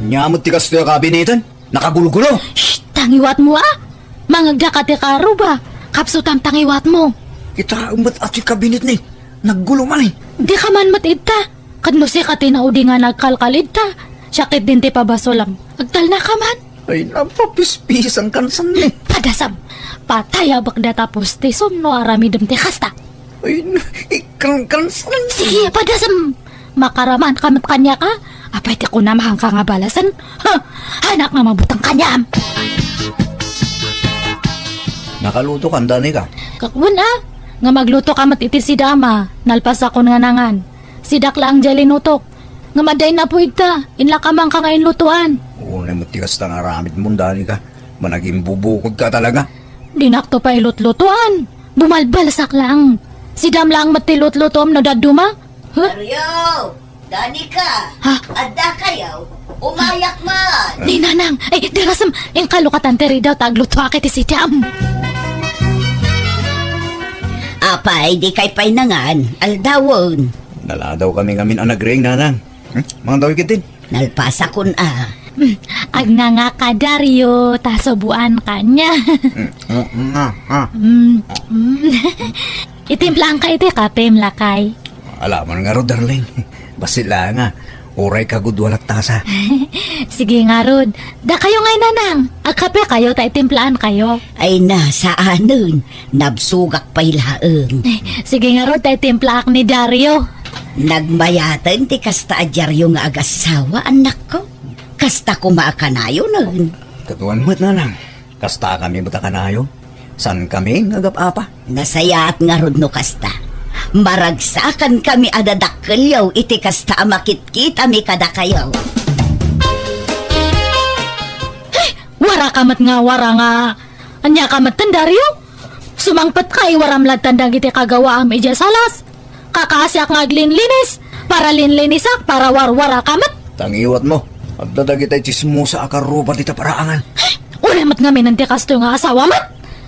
Ania met ti kastoy a kabineten? Nakagulgulo. Shh! Tangiwatmo, a! Mangagdaka ti karuba. Kapsutam tangiwatmo. Kitaem met a ti kabinetna. Naggulo man, eh. Dika man met ita. Ket no sika ti naudi nga nagkalkal ita, siak ketdin ti pabasolam. Agtalnaka man. Ay, napapispisankan saan, eh. Padasam. Patayabak data pustisom no aramidem ti kasta. Ay, ikkankan saan. Sige, padasam. Makaramanka met kaniak, a? Apay ti kunam, haanka nga balasen? Ha! Haanak nga mabuteng kaniam! Nakalutokan, Danica? Kakwan, a? Nga maglutoka met iti sidam, a? Nalpasakon nga nangan. Sidak laeng diay linutok. Ngem adda innapuy ita, inlakamanka nga inlutoan. Unay met ti kasta nga aramidmo, Danica. Managimbubukodka talaga. Dinakto pay lutlutoan. Bumalbalsak laeng. Sidam laeng met ti lutlutom no dadduma. Huh? Dario! Danica! Ha? Adda kayo? Umayak man! Ni Nanang! Ay, dirasem! Inkalokatan ti ridaw ta aglutoak iti sidam. Apay, dikay pay nangan, aldawen. Naladaw kami ngamin a nagriing, Nanang. Hmm? Mangdaw ikit din. Nalpasakon a. Hmm, agngangaka, Dario, ta suboan kaniak. Hmm, hmm, hmm, ah. Hmm, hmm. Itimplaanka iti kapem, lakay. Ala man ngarud, darling. Bassit laeng a. Uray kagudua latta sa. Sige ngarud. Dakayo ngay, Nanang. Agkapekayo ta itimplaan kayo. Ay na, saanen. Nabsogak pay laeng. Sige ngarud, ta itimplaak ni Dario. Nagmayaten ti kasta a Dario nga agassawa, annakko. Kasta koma a kanayonen. Kaduan met, Nanang. Kasta kami met a kanayon. Saan kami nga agap-apa? Nasayaat ngarud no kasta. Maragsakan kami a dadakkelyo iti kasta a makitkitami kadakayo. Ay, waraka met nga wara nga. Ania ka met, Dario? Sumangpet ka, iwaram lattan dagiti kagawaam idiay salas. Kakaasiak nga aglinlinis, para linlinisak, para warwaraka met. Tangiwatmo, adda dagiti tsismosa a karuba dita paraangan. Uray met ngamin ti kastoy nga asawa met.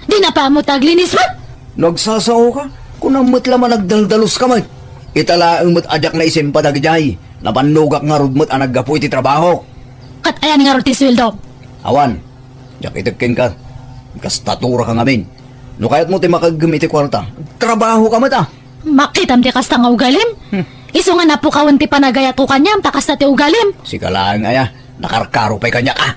Dina pay ammo ti aglinis met. No agsasaoka, kunam met la man agdaldalos ka met. Ita laeng met a diak naisimpa dagidiay. Nabannogak ngarud met a naggapu iti trabaho. Ket ayan ngarud ti sueldo? Awan, diak ited kenka. Kastatura ka ngamin. No kayatmo ti makaeggem iti kuarta, trabaho ka met a. Makitam ti kasta nga ugalim? Hmm. Isu nga napukawen ti panagayatko kaniam ta kasta ti ugalim. Sika laeng aya, nakarkaro pay kaniak a.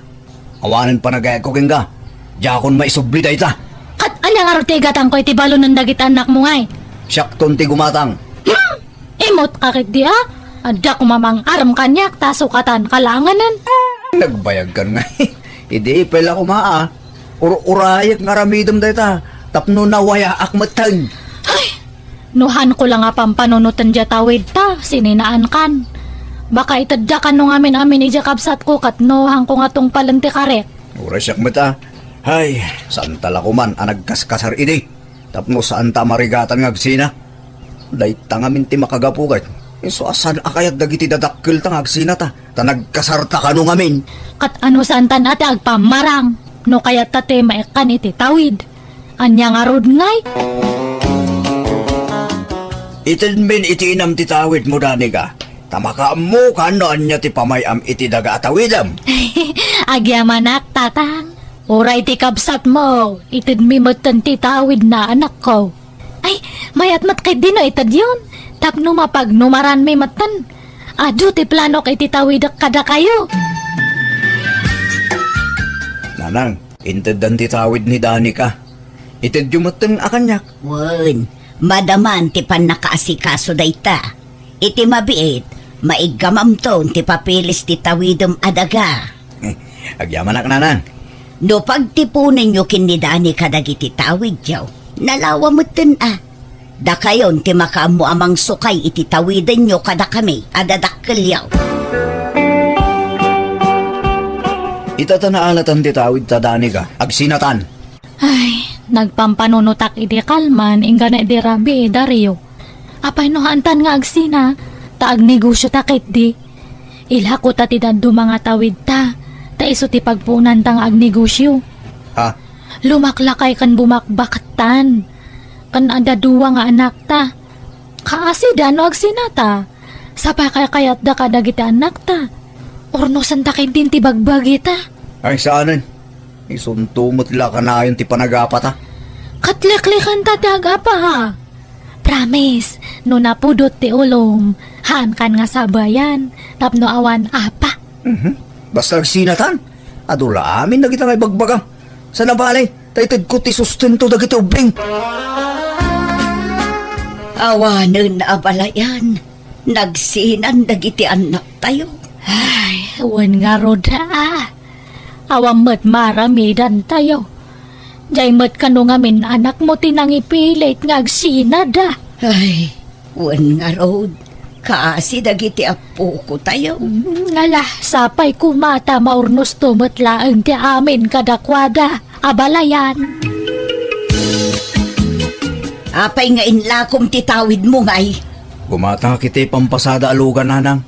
Awanen panagayatko kenka. Diakon maisubli dayta. Ket ania ngarud ti igatangko iti balonen dagiti annakmo ngay? Siakton ti gumatang. Hmm! Imut ka ketdi a? Adda koma mangarem kaniak ta sukatan ka laengen. Nagbayagkan ngay. Idi pay la koma a. Ur-urayek nga aramidem dayta tapno nawayaak metten. Ay! No hanko la nga pampanunoten diay tawid ta, sininaankan. Baka itedda kano ngamin-amin idiay kabsatko ket no hanko nga tungpalen ti karik. Uray siak met a. Hay, saanta la koman a nagkaskasar idi. Tapno saanta a marigatan nga agsina. Dayta ngamin ti makagapu ket isu a saan a kayat dagiti dadakkelta nga agsinata, ta nagkasarta kano ngamin. Ket ano saantan a ti agpammarang no kayatta ti maikkan iti tawid? Ania ngarud ngay? Itedmin iti inam ti tawidmo, Danica, ta makaammokan no ania ti pamay-am iti daga a tawidem. Agyamanak, Tatang. Uray ti kabsatmo, itedmi metten ti tawidna, anakko. Ay, mayat met ketdi no itedyon, tapno mapagnumaranmi metten. Adu ti planok iti tawidek kadakayo. Nanang, inteddan ti tawid ni Danica. Itedyo metten a kaniak. Wen, madaman ti pannakaasikaso dayta. Iti mabiit, maiggamamton ti papilis ti tawidem a daga. Agyamanak, Nanang. No pagtiponenyo ken ni Dani kadagiti tawidyo, nalawa metten a. Dakayon ti makaammo a mangsukay iti tawidenyo kadakami a dadakkelyo. Ita ta naalatan ti tawid ta, Danica, agsinatan. Ay, nagpampanunotak idi kalman, inggana idi rabii, Dario. Apay no haantan nga agsina, ta agnegosio ta ketdi. Ilako ta ti dadduma nga tawid ta, ta Isu ti pagpuonanta nga agnegosio. Ha? Lumaklakay ken bumakbaktan. Ken adda dua nga anakta. Kaasida no agsinata. Sapay kaykayatda kadagiti anakta. Urnosenta ketdin ti bagbagita. Ay, saanen. Isunto met la kanayon ti panagapata. Ket liklikanta ti agapa, ha? Promise, no napudot ti ulom, haankan nga sabayan, tapno awan apa. Mhm. Basta agsinatan, adu la amin dagita nga ibagbagam. Sana bale, ta itedko ti sustento dagiti ubbing. Awanen, abalayan, nagsinan dagiti annaktayo. Ay, wen ngarud, a. Awan met maaramidantayo. Diay met kano ngamin anakmo ti nangipilit nga agsinada. Ay, wen ngarud, kaasi dagiti appokotayo. Mm, ala, sapay koma ta maurnosto met laeng ti amin kadakuada. Abalayan. Apay nga inlakom ti tawidmo, ngay? Gumatak iti pampasada a lugan, nanang.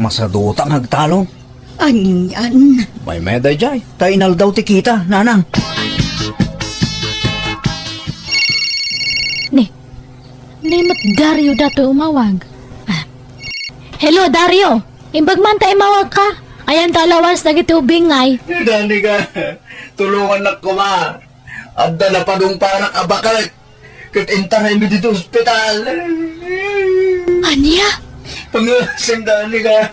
Masaduta nga agtalon. Anian? Maymayat daydiay, ta inaldaw ti kita, nanang. Ni, ni met Dario datoy umawag. Ah. Hello, Dario! Imbag man ta imawagka. Ayan ta lawas dagiti ubbing, ngay. Danica, tulongannak koma. Adda napadungparak a baket. Ket intaraymi ditoy ospital. Ania? Pangaasim, Danica.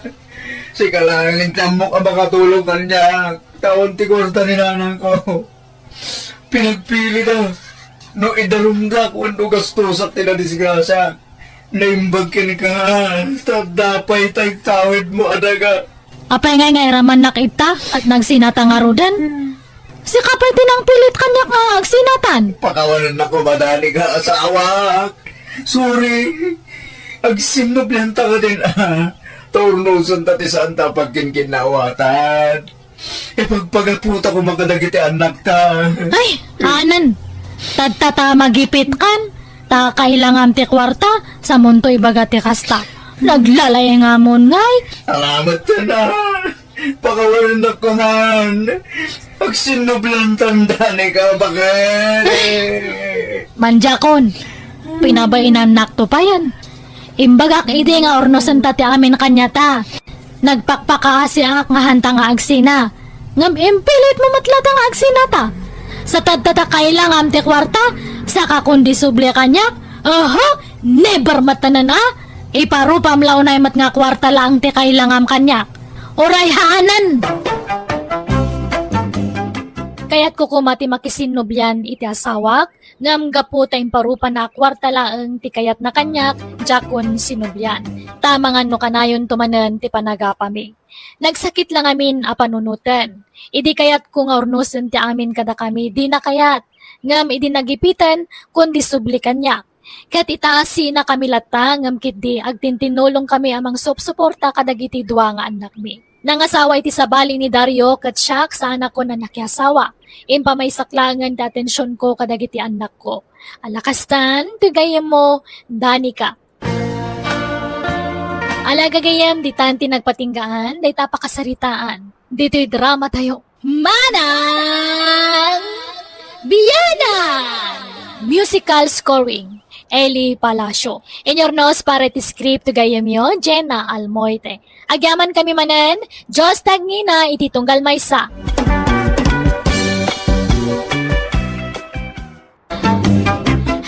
Sika laeng ti ammok a makatulong kaniak. Ta awan ti kuarta ni nanangko. Pinagpilida. No idarumdak wenno gastosak ti nadisgrasiaak. Naimbag kenka, ta adda pay tay tawidmo a daga. Apay ngay nga iramannak ita, ket nagsinata ngaruden? Sika pay ti nangpilit kaniak nga agsinatan. Pakawanennak koma, Danica, asawak. Sorry. Agsinnublianta kadin, a. Ta urnosenta ti saanta a pagkinkinnawatan. Ipagpagapota koma kadagiti annakta. Ay, anan. Tadtata magipitkan. Ta kailangam ti kuarta, samonto ibaga ti kasta. Naglalaingamon ngay. Salamat ken, a. Pakawanennak koman. Agsinnubliantan, Danica, baket. Mandiakon. Pinabainannakto payen. Imbagak idi nga urnosenta ti amin kaniata. Nagpakpakaasiak nga hanta nga agsina. Ngem impilitmo met latta nga agsinata. Sa tadtata kailangam ti kuarta, saka kon disubli kaniak, aha, never met tanan a. Iparupam la unay met nga kuarta laeng ti kailangam kaniak. Uray haanan! Kayatko koma ti makisinnublian iti asawak, ngem gapu ta imparupana a kuarta laeng ti kayatna kaniak, diakon sinublian. Ta amangan no kanayonto manen ti panagapami. Nagsakit la ngamin a panunoten. Idi kayatko nga urnosen ti amin kadakami, dina kayat. Ngem idi nagipiten, kundi subli kaniak. Ket ita a sinakami latta, ngem ketdi agtintinnulongkami a mangsupsuporta kadagiti dua nga annakmi. Nangasawa iti sabali ni Dario ket siak, saanakon a nakiasawa. Impamaysak laengen ti atensionko kadagiti annakko. Ala kastan, ti gayyemmo, Danica. Ala gagayyem, ditan ti nagpatinggaan dayta a pakasaritaan ditoy dramatayo. Manang Bianang! Musical scoring, Eli Palacio. Inurnos para iti script ti gayyemyo, Jenna Almoite. Agyamankami manen, Dios ti agngina iti tunggal maysa.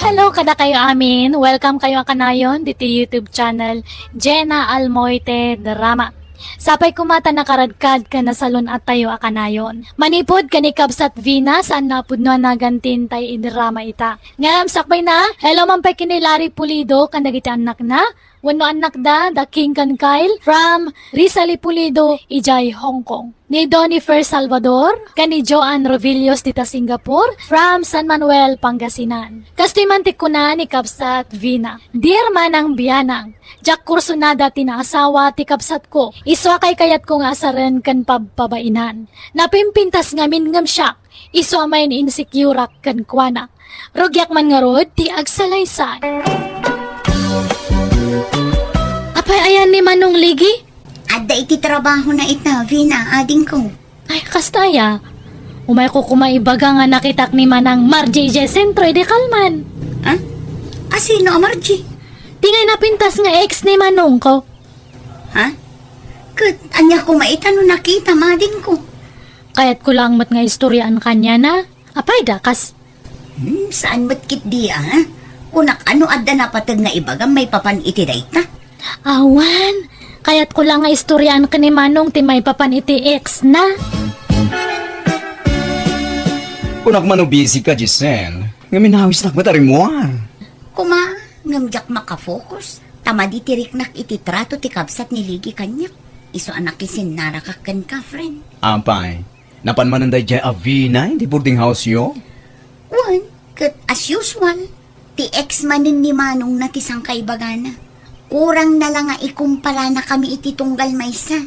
Hello kadakayo amin. Welcome kayo a kanayon ditoy YouTube channel Jenna Almoite Drama. Sapay koma ta nakaradkad ken nasalun-attayo a kanayon. Manipud ken ni Kabsat Vina, saan a pudno a naganti tay idrama ita. Ngem sakbayna, hello man pay ken ni Larry Pulido ken dagiti annakna, wenno annakda, da King ken Kyle, from Rizal y Pulido, idiay Hong Kong. Ni Donifer Salvador, ken ni Joan Rovillos dita Singapore, from San Manuel, Pangasinan. Kastoy man ti kuna ni Kabsat Vina, Dear Manang Bianang, diak kursunada ti naasawa ti kabsatko. Isu a kaykayatko nga asaren ken pabpabainan. Napimpintas ngamin ngem siak, isu a main-insecure-ak kenkuana. Rugiak man ngarud ti agsalaysay. Apay ayan ni Manong Ligi? Adda iti trabahona ita, Vina, adingko. Ay, kasta aya. Umayko koma ibaga nga nakitak ni Manang Margie idiay sentro idi kalman. Ha? A, sino a Margie? Ti ngay napintas nga ex ni manongko. Ha? Ket ania koma ita no nakitam adingko? Kayatko laeng met nga istoriaan kaniana. Apay da, kas Hmm, saan met ketdi, a? Kunak, no adda napateg nga ibagam maipapan iti dayta? Awan, kayatko la nga istoriaan ken ni Manong ti maipapan iti ex-na. Kunak man no busy ka, Giselle. Ngem inawisnak met a rimmuar. Koma, ngem diak makafocus. Ta madi ti riknak iti trato ti kabsat ni Ligi kaniak. Isu a nakisinnaraka kenka, friend. Apay, napan manen daydiay a Vina iti boarding house-yo? Wen, ket as usual, ti ex manen ni manongna ti sangkaibagana. Kurangna la nga ikumparanakami iti tunggal maysa.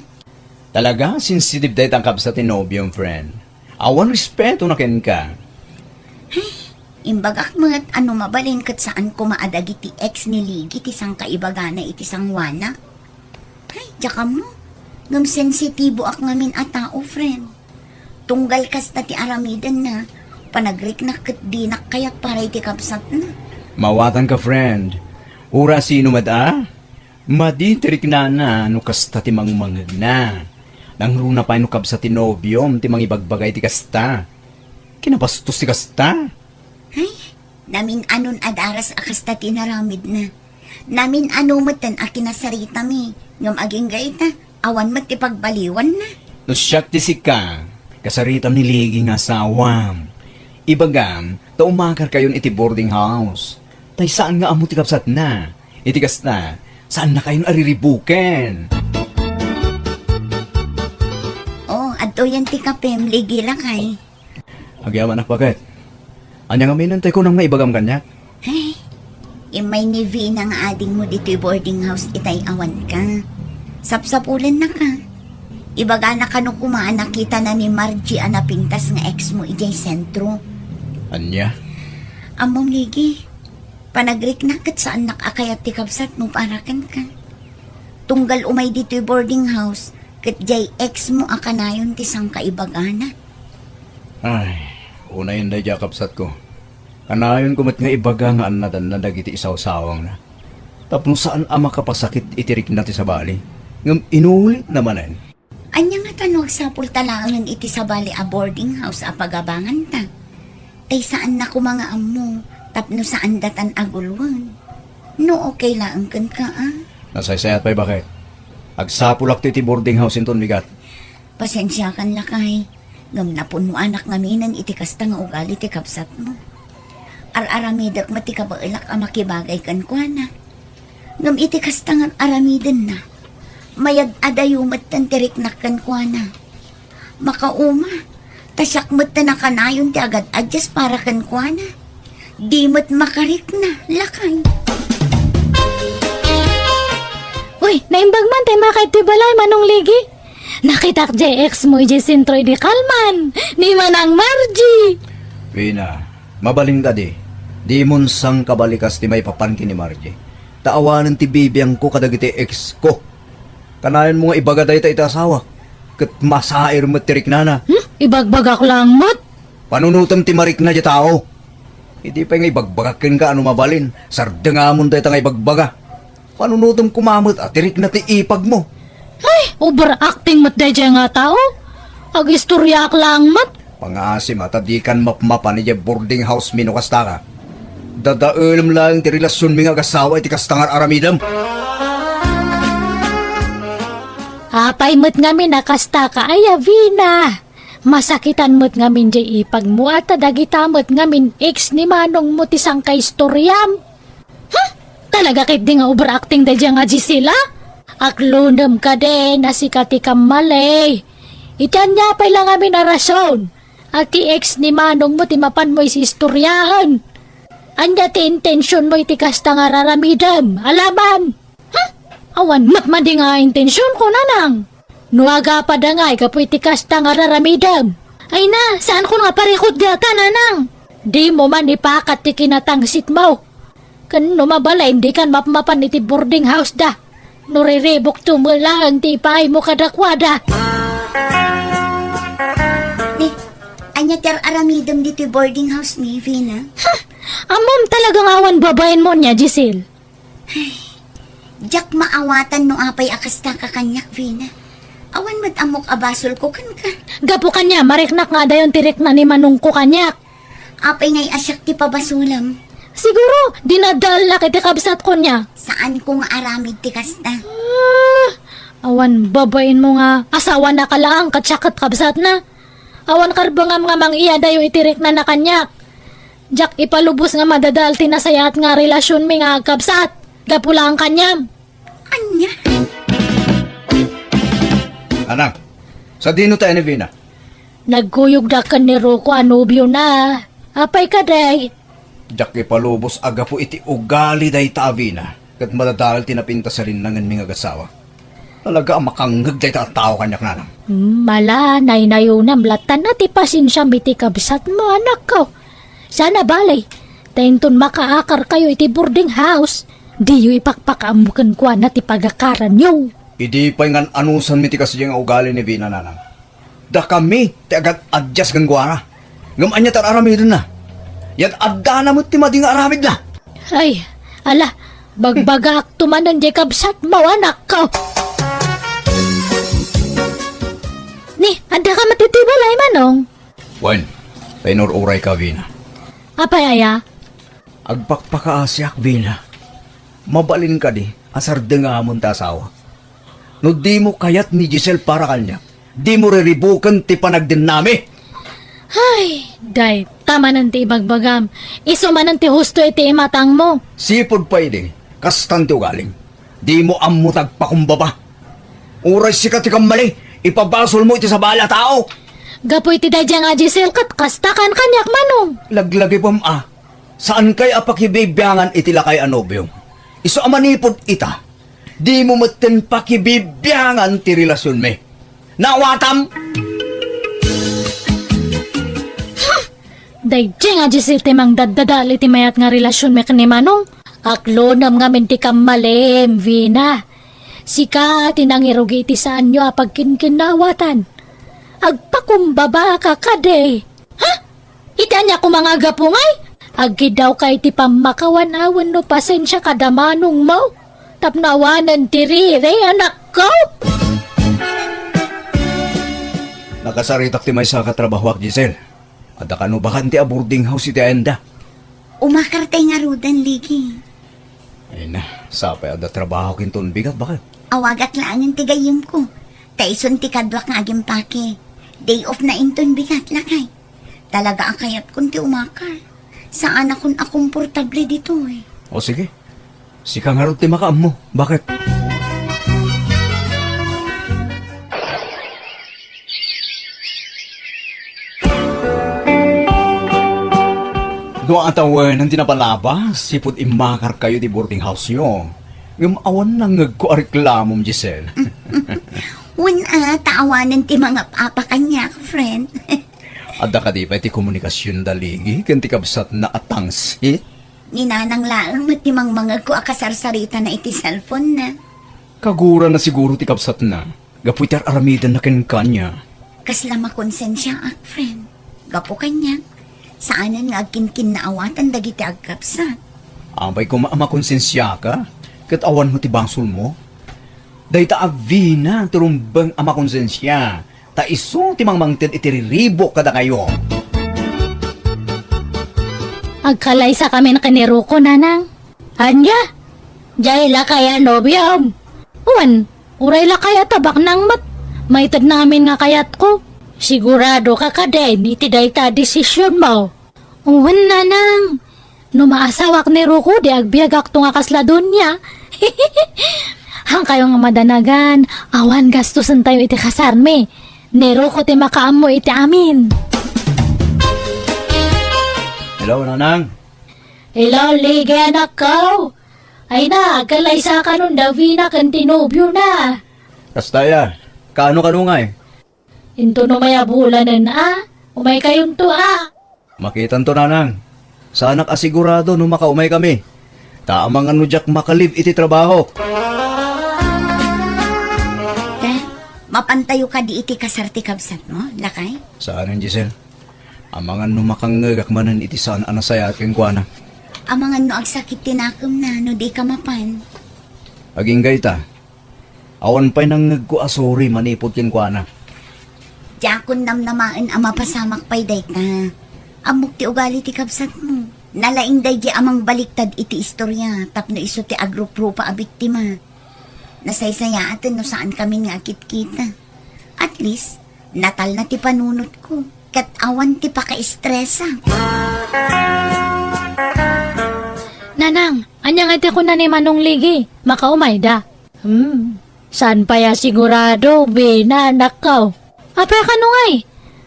Talaga, sensitive dayta a kabsat ti nobiom, friend. Awan respeto na kenka. Ay, imbagak met a no mabalin ket saan koma a dagiti ex ni Ligi ti sangkaibagana iti sangoana. Ay, diak ammo. Ngem sensitiboak ngamin a tao, friend. Tunggal kasta ti aramidenna, panagriknak ket dinak kayat para iti kabsatna. Mawatanka, friend. Uray sino met a? Madi ti riknana no kasta ti mangmangegna. Nangruna pay no kabsat ti nobiom ti mangibagbaga iti kasta. Kinabastos ti kasta. Ay, namin-anon a daras a kasta ti inaramidna. Namin-ano metten a kinasaritami, ngem agingga ita, awan met ti pagbaliwanna. No siak ti sika, kasaritam ni Ligi nga asawam. Ibagam, ta umakarkayon iti boarding house. Tay saan nga ammo ti kabsatna. Iti kasta, saannakayon a riribuken. Oh, adtoyen ti kapem, Ligi lakay. Agyamanak, baket. Ania ngamin tay kunam nga ibagam kaniak? Ay, immay ni Vina nga adingmo ditoy boarding house itay awanka. Sapsapulennaka. Ibagana kano koma a nakitana ni Margie a napintas nga ex mo idiay sentro. Ania? Ammom, Ligi, panagriknak ket saannak a kayat ti kabsatmo para kenka. Tunggal umay ditoy boarding house, ket diay ex mo a kanayon ti sangkaibagana. Ay, unayen daydiay a kabsatko. Kanayonko met nga ibaga nga annadanna dagiti isawsawangna. Tapno saan a makapasakit iti rikna ti sabali, ngem inulitna manen. Ania ngata no agsapulta laengen iti sabali a boarding house a pagabanganta? Tay saanna koma nga ammo tapno saan datan a guluen. No okay laeng kenka, a? Nasaysayat pay, baket. Agsapulakto iti boarding house inton bigat. Pasensiakan, lakay, ngem napunnoanak ngaminen iti kasta nga ugali ti kabsatmo. Ar-aramidek met ti kabaelak a makibagay kenkuana. Ngem iti kasta nga ar-aramidenna, mayad-adayo metten ti riknak kenkuana. Makauma, ta siak metten a kanayon ti agad-adyas para kenkuana. Di met makarikna, lakay. Uy, naimbag man tay makaittoy balay, Manong Ligi. Nakitak diay ex mo idiay sentro idi kalman, ni Manang Margie. Vina, mabalin kadi, dimon sangkabalikas ti maipapan ken ni Margie. Ta awanen ti bibiangko kadagiti ex ko. Kanayonmo nga ibaga dayta iti asawak, ket masair met ti riknana. Hmm? Ibagbagak laeng met. Panunotem ti marikna diay tao. Idi pay nga ibagbagak kenka a no mabalin, sardengamon dayta nga ibagbaga. Panunotem koma met a ti rikna ti ipagmo. Ay, overacting met daydiay nga tao. Agistoriaak laeng met. Pangasim a ta dikan mapmapan idiay boarding house mi no kasta ka. Dadaelem laeng ti relasionmi nga agasawa iti kasta nga ar-aramidem. Apay met ngamin a kasta ka, aya, Vina? Masakitan met ngamin diay ipagmo, a ta dagita met ngamin ex ni manongmo ti sangkaistoriam. Huh? Talaga ketdi nga overacting daydiay nga Gisela? Aglonam kadi a sika ti kammali. Iti ania pay la ngamin a rason a ti ex ni manongmo ti mapanmo isistoriaen? Ania ti intensionmo iti kasta nga ar-aramidem? Alaman! Huh? Awan met madi nga intensionko, nanang. No agapada ngay gapu iti kasta nga ar-aramidem. Ay na, saanko nga parikut dayta, nanang. Dimo man ipakat ti kinatangsitmo. Ken no mabalin, dikan mapmapan iti boarding house da. No riribukto met laeng ti ipaaymo kadakuada. Iti ar-aramidem ditoy boarding house mi, Vina. Ha? Ammom talaga nga awan babaenmo ania, Giselle? Diak maawatan no apay a kastaka kaniak, Vina. Awan met ammok a basolko kenka. Gapu kaniam, mariknak nga adayon ti rikna ni manongko kaniak. Apay ngay a siak ti pabasolem? Siguro, dinadalnak iti kabsatko ania. Saanko nga aramid ti kasta. Ah, awan babaenmo nga asawanaka laeng ket siak ket kabsatna. Awan karbengam nga mang-iadayo iti riknana kaniak. Diak ipalubos nga madadael ti nasayaat nga relasionmi nga agkabsat. Gapu laeng kaniam. Ania? Anak, sadino tayo ni Vina? Nagkuyogda ken ni Rocco a nobiona. Apay kadi? Diak ipalubos a gapu iti ugali dayta a Vina, ket madadael ti napintas a rinnangenmi nga agasawa. Talaga a makangngeg dayta a tao kaniak, nanang. Hmm, ala, naynayonam latta ti pasensiam iti kabsatmo, anakko. Saan a bale, ta inton makaakarkayo iti boarding house, diyo ipakpakaammo kenkuana ti pagakaranyo. Idi pay ngan-anusanmi ti kasdiay nga ugali ni Vina, nanang. Dakami ti agad-adjust kenkuana. Ngem ania ti ar-aramidenna? Yad-addana met ti madi nga aramidna. Ay, ala, bagbagaakto manen diay kabsatmo, anakko. Ni, addaka met iti balay, Manong? Wen, ta inur-urayka, Vina. Apay aya? Agpakpakaasiak, Vina. Mabalin kadi a sardengamon ti asawak? No dimo kayat ni Giselle para kaniak, dimo riribuken ti panagdennami. Ay, dayta manen ti ibagbagam. Isu manen ti husto iti imatangmo. Sipud pay idi, kastan ti ugalim. Dimo ammo ti agpakumbaba. Uray sika ti kammali, ipabasolmo iti sabali a tao. Gapu iti daydiay nga Giselle ket kasta kan kaniak, Manong. Laglagipem a, saankay a pakibibiangan iti lakay a nobiom. Isu a manipud ita, dimo metten pakibibiangan ti relasionmi. Naawatam? Daydiay nga Giselle ti mangdaddadael iti mayat nga relasionmi ken ni Manong. Aklonem ngamin ti kammalim, Vina. Sika ti nangirugi iti saanyo a pagkinkinnaawatan. Agpakumbabaka kadi. Ha? Iti ania koma nga gapu ngay? Agkiddawka iti pammakawan a wenno pasensia kada manongmo tapno awanen ti riri, anakko. Nakasaritak ti maysa a katrabahoak, Giselle. Adda kano bakante a boarding house iti ayanda. Umakar tay ngaruden, Ligi. Ay na, sapay adda trabaho kinton bigat, bakit? Awagak laengen ti gayyemko. Ta isun ti kaduak nga agimpake. Day off na inton bigat, lakay. Talaga a kayatkon ti umakar. Saanakon a komportable ditoy. O sige. Sika ngarud ti makaammo. Bakit? No atawen ti napalabas, sipud immakarkayo ti boarding house-yo. Ngem awan nangngegko a reklamom, Giselle. Wen a, ta awanen ti mangap-apa kaniak, friend. Adda kadi pay ti komunikasionda, Ligi, ken ti kabsatna a Tangsit? Ni Nanang laeng met ti mangmangegko a kasarsaritana iti cellphone-na. Kagurana siguro ti kabsatna gapu iti ar-aramidenna kenkuana. Kasla makonsensiaak, friend. Gapu kaniak, saanen nga agkinkinnaawatan dagiti agkabsat. Apay koma a makonsensiaka, ket awan met ti basolmo? Dayta a Vina ti rumbeng a makonsensia, ta isu ti mangmangted iti riribuk kadakayo. Agkalaysakamin ken ni Rocco, Nanang. Ania? Diay lakay a nobiom? Wen, uray lakay a tabaknang met. Maitedna amin nga kayatko. Siguradoka kadin iti dayta a desisionmo? Wen, Nanang. No maasawak ni Rocco, di agbiagakto nga kasla donia. Hankayo nga madanagan, awan gastosentayo iti kasarmi. Ni Rocco ti makaammo iti amin. Hello, Nanang. Hello, Ligi, anakko. Ay na, agkalaysakanon da Vina ken ti nobiona. Kasta aya, kaano kano ngay? Inton umay a bulanen a, umaykayonto a. Makitanto, Nanang. Saanak a sigurado no makaumaykami. Ta amangan no diak makalive iti trabahok. Te, mapantayo kadi iti kasar ti kabsatmo, lakay? Saanen, Giselle. Amangan no makangngegak manen iti saan a nasayaat kenkuana. Amangan no agsakit ti nakemna no dika mapan. Agingga ita, awan pay nangngegko a sorry manipud kenkuana. Diakon namnamaen a mapasamak pay dayta. Ammok ti ugali ti kabsatmo. Nalaing daydi a mangbaliktad iti istoria tapno isu ti agruprupa a biktima. Nasaysayaaten no saan kami nga agkitkita. At least, natalna ti panunotko, ket awan ti pakaestresa. Nanang, ania nga iti kuna ni Manong Ligi? Makaumayda. Hmm, saan pay a sigurado, Vina, anakko. Apay a kano ngay?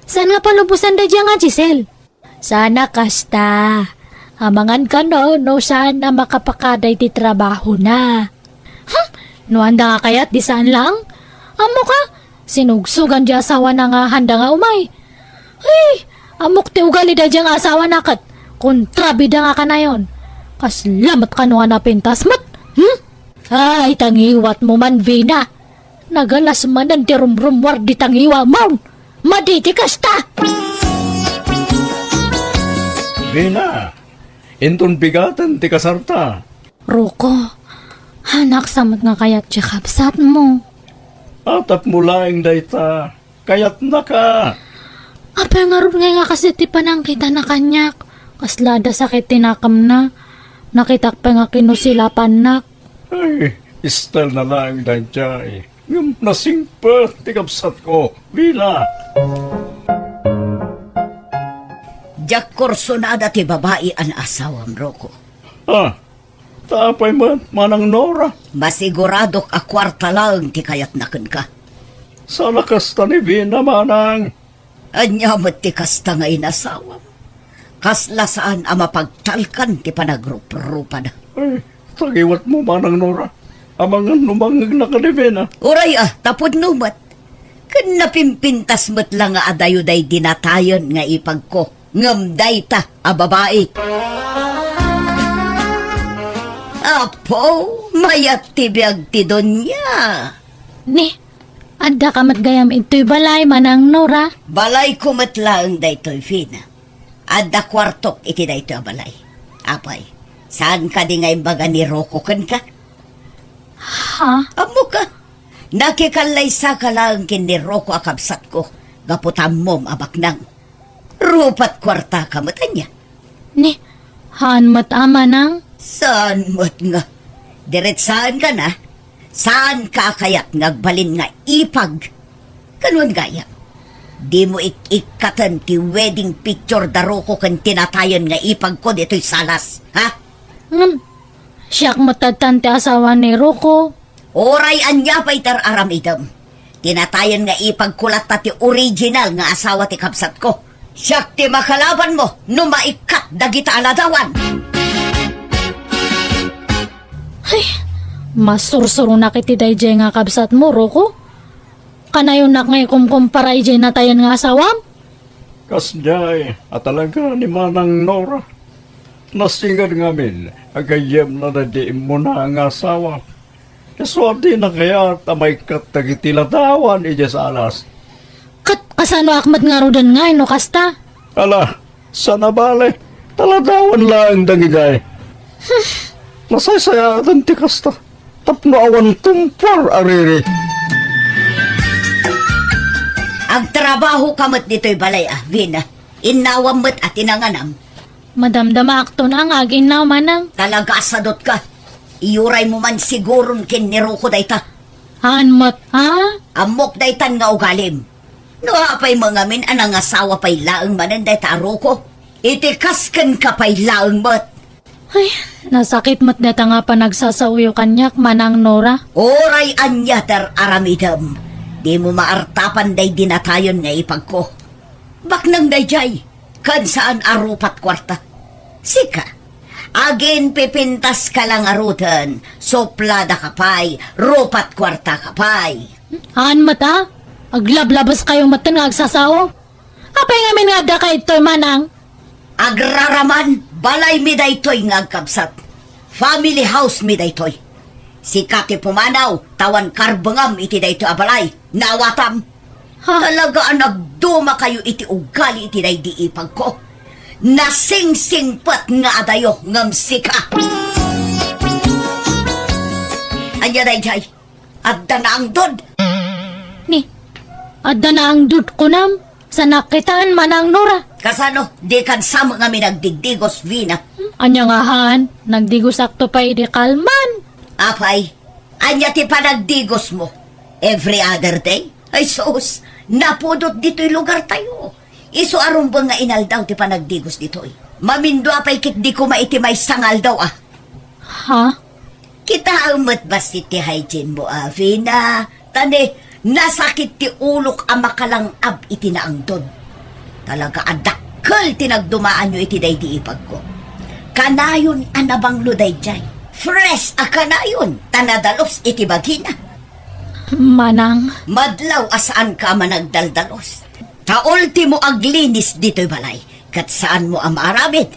Saan nga palubosan daydiay nga Giselle? Saan a kasta. Amangan kano no saan a makapakada iti trabahona. Hmm, no anda nga kayat di saan lang? Ammok a, sinugsogan di asawana nga handa nga umay. Ay, ammok ti ugali daydiay nga asawana ket kontrabida nga kanayon. Kasla met kano nga napintas met. Hmm? Ay, tangiwatmo man, Vina. Nagalas manen ti rumrummuar di tangiwamon. Madi ti kasta! Vina, inton bigaten ti kasarta. Rocco, anak, saan met nga kayat ti kabsatmo? Tapno laeng dayta, kayatnaka. Apay ngarud ngay nga kaset ti panangkitana kaniak? Kasla adda sakit ti nakemna. Nakitak pay nga kinusilapannak. Ay, style na laeng daydiay. Ngem nasingpet ti kabsatko, Vina. Diak kursonada ti babai a naasawam, Rocco. Ah, ta apay met, Manang Nora? Masiguradok a kuarta laeng ti kayatna kenka. Saan a kasta ni Vina, Manang. Ania met ti kasta nga inasawam? Kasla saan a mapagtalkan ti panagruprupada. Ay, tangiwatmo, Manang Nora. Amangan no mangngegna kadi Vina. Uray a, tapudno met. Ken napimpintas met la nga adayo daydi natayen nga ipagko. Ngem dayta a babai. Apo, mayat ti biag ti Doña. Ni, adda ka met gayam idtoy balay, Manang Nora? Balayko met laeng daytoy, Vina. Adda kuartok iti daytoy a balay. Apay, saan kadi nga imbaga ni Rocco kenka? Ha? Ammoka, nakikallaysaka laeng ken ni Rocco a kabsatko, gapu ta ammom a baknang. Rupat kuartaka met ania? Ni, haan met a, Manang? Saan met nga? Diretsaenka na? Saanka a kayat nga agbalin nga ipag? Kanuan gayam, dimo ik-ikkaten ti wedding picture da Rocco ken ti natayen nga ipagko ditoy salas, ha? Ngem, siak met tattan ti asawa ni Rocco. Uray ania pay ti ar-aramidem, ti natayen nga ipagko latta ti original nga asawa ti kabsatko. Siak ti makalabanmo no maikkat dagita a ladawan. Ay, masursuronak iti daydiay nga kabsatmo, Rocco. Kanayonak nga ikumkumpara idiay natayen nga asawam? Kasdiay a talaga ni Manang Nora. Nasinged ngamin a gayyemna daydi immuna nga asawa. Isu a dina kayat a maikkat dagiti ladawan idiay salas. Ket kasanoak met ngaruden ngay no kasta? Ala, saan a bale, ta ladawan laeng dagitoy. Nasaysayaaten ti kasta, tapno awan tumpor a riri. Agtrabahoka met ditoy balay a, Vina. Innawam met a ti nanganam. Madamdamaakton a nga ag-innaw, Manang. Talaga a sadotka. Iyuraymo man siguron ken ni Rocco dayta. Haan met, ha? Ammok daytan nga ugalim. No apay met ngamin a nangasawa pay laeng manen dayta a Rocco, iti kas kenka pay laeng met. Ay, nasakit met dayta nga panagsasaoyo kaniak, Manang Nora. Uray ania ti ar-aramidem, dimo maartapan daydi natayen nga ipagko. Baknang daydiay, ken saan a rupat kuarta. Sika, aginpipintaska la ngaruden, supladaka pay, rupat kuartaka pay. Haan met a, aglablabeskayo metten nga agsasao. Apay ngamin nga addaka idtoy, Manang? Agraraman, balaymi daytoy nga agkabsat. Family house mi daytoy. Sika ti pumanaw, ta awan karbengam iti daytoy a balay. Naawatam? Ha? Talaga a nagduma kayo iti ugali iti daydi ipagko. Nasingsingpet nga adayo ngem sika. Ania daydiay? Adda naangdod. Ni, adda naangdod kunam? Sa nakitaan, Manang Nora. Kasano? Dikan samo nga minagdigdigos, Vina. Ania nga haan? Nagdigosakto pay idi kalman. Apay, ania ti panagdigosmo? Every other day? Ay sus, napudot ditoy lugartayo. Isu a rumbeng nga inaldaw ti panagdigos ditoy. Mamindua pay ketdi koma iti maysa nga aldaw, a. Ha? Kitaem met bassit ti hygiene mo, a, Vina. Ta ni, nasakit ti ulok a makalang-ab iti naangdod. Talaga a dakkel ti nagdumaanyo iti daydi ipagko. Kanayon a nabanglo daydiay. Fresh a kanayon ta nadalus iti bagina. Manang. Madlaw a saanka a managdaldalus. Ta ultimo aglinis ditoy balay, ket saanmo a maaramid.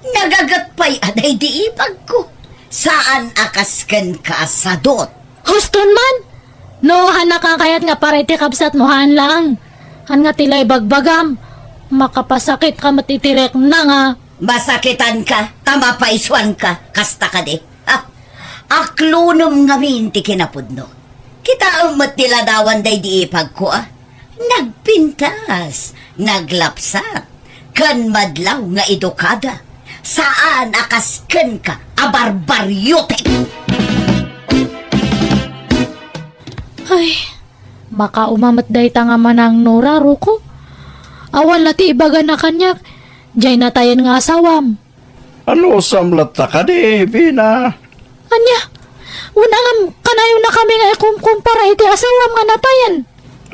Nagaget pay a daydi ipagko. Saan a kas kenka a sadut. Huston man! No, haannak a kayat nga para iti kabsatmo, haan laeng. Haan nga ti la ibagbagam. Makapasakitka met iti rikna nga. Masakitanka, ta mapaisuanka. Kasta kadi. Ha? Aklonem ngamin ti kinapudno. Kitaem met ti ladawan daydi ipagko, a. Nagpintas, naglapsat, ken madlaw nga edukada. Saan a kas kenka a barbariotek. Ay, makauma met dayta nga Manang Nora, Ruko. Awan la ti ibagana kaniak, diay natayen nga asawam. Anusam latta kadi, Vina? Ania? Wen, ngem kanayonakami nga ikumkumpara iti asawam nga natayen.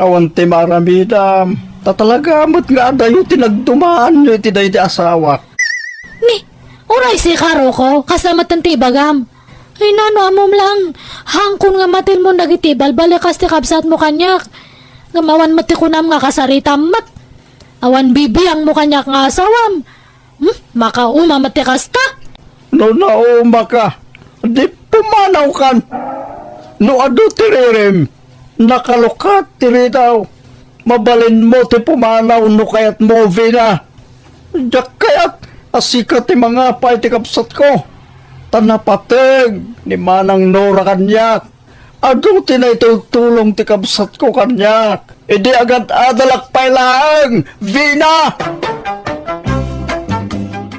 Awan ti maaramidam. Ta talaga met nga adayo ti nagdumaanyo iti daydi asawak. Ni, uray sika, Ruko, kasta met ti ibagam. Ay, nano, ammom laeng, hangkon nga matilmon dagiti balbalikas ti kabsatmo kaniak. Ngem awan met ti kunam nga kasaritam met. Awan bibiangmo kaniak nga asawam. Hmm? Makauma met ti kasta? No naumaka, di pumanawkan. No adu ti ririm, nakalukat ti ridaw. Mabalinmo ti pumanaw no kayatmo, Vina. Diak kayat a sika ti mangapa iti kabsatko. Ta napateg ni Manang Nora kaniak. Adu ti naitultulong ti kabsatko kaniak. Idi agad-adalak pay laeng, Vina!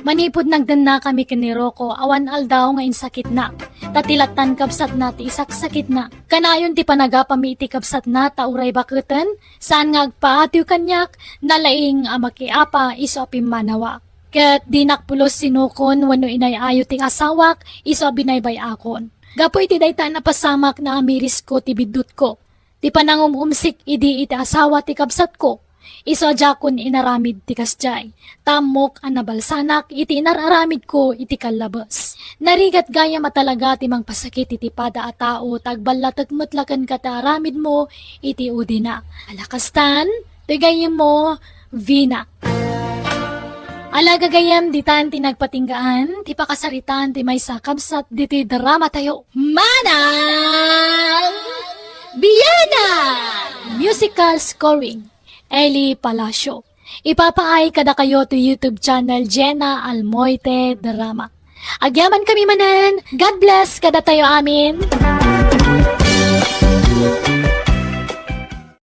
Manipud nagdennakami ken ni Ruko, awan aldaw nga insakitna. Ta ti lattan kabsatna ti isaksakitna. Kanayon ti panagapami iti kabsatna ta uray baketen, saan nga agpaatiw kaniak, nalaing a makiapa isu a pimmanawa. Ket dinak pulos sinukon wenno inay-ayo ti asawak isu a binaybay-akon. Gapu iti dayta a napasamak, naamirisko ti biddutko. Ti panangum-umsik idi iti asawa ti kabsatko, isu a diakon inaramid ti kasdiay. Ta ammok a nabalsanak iti inar-aramidko iti kallabes. Narigat gayam a talaga ti mangpasakit iti pada a tao ta agballatek met la kenka ti aramidmo iti udina. Ala kastan, ti gayyemmo, Vina. Ala gagayyem, ditan ti nagpatinggaan ti pakasaritaan ti maysa a kabsat ditoy dramatayo. Manang Biana! Musical scoring, Eli Palacio. Ipapaay kadakayo ti YouTube channel Jenna Almoite Drama. Agyamankami manen. God bless kadatayo amin.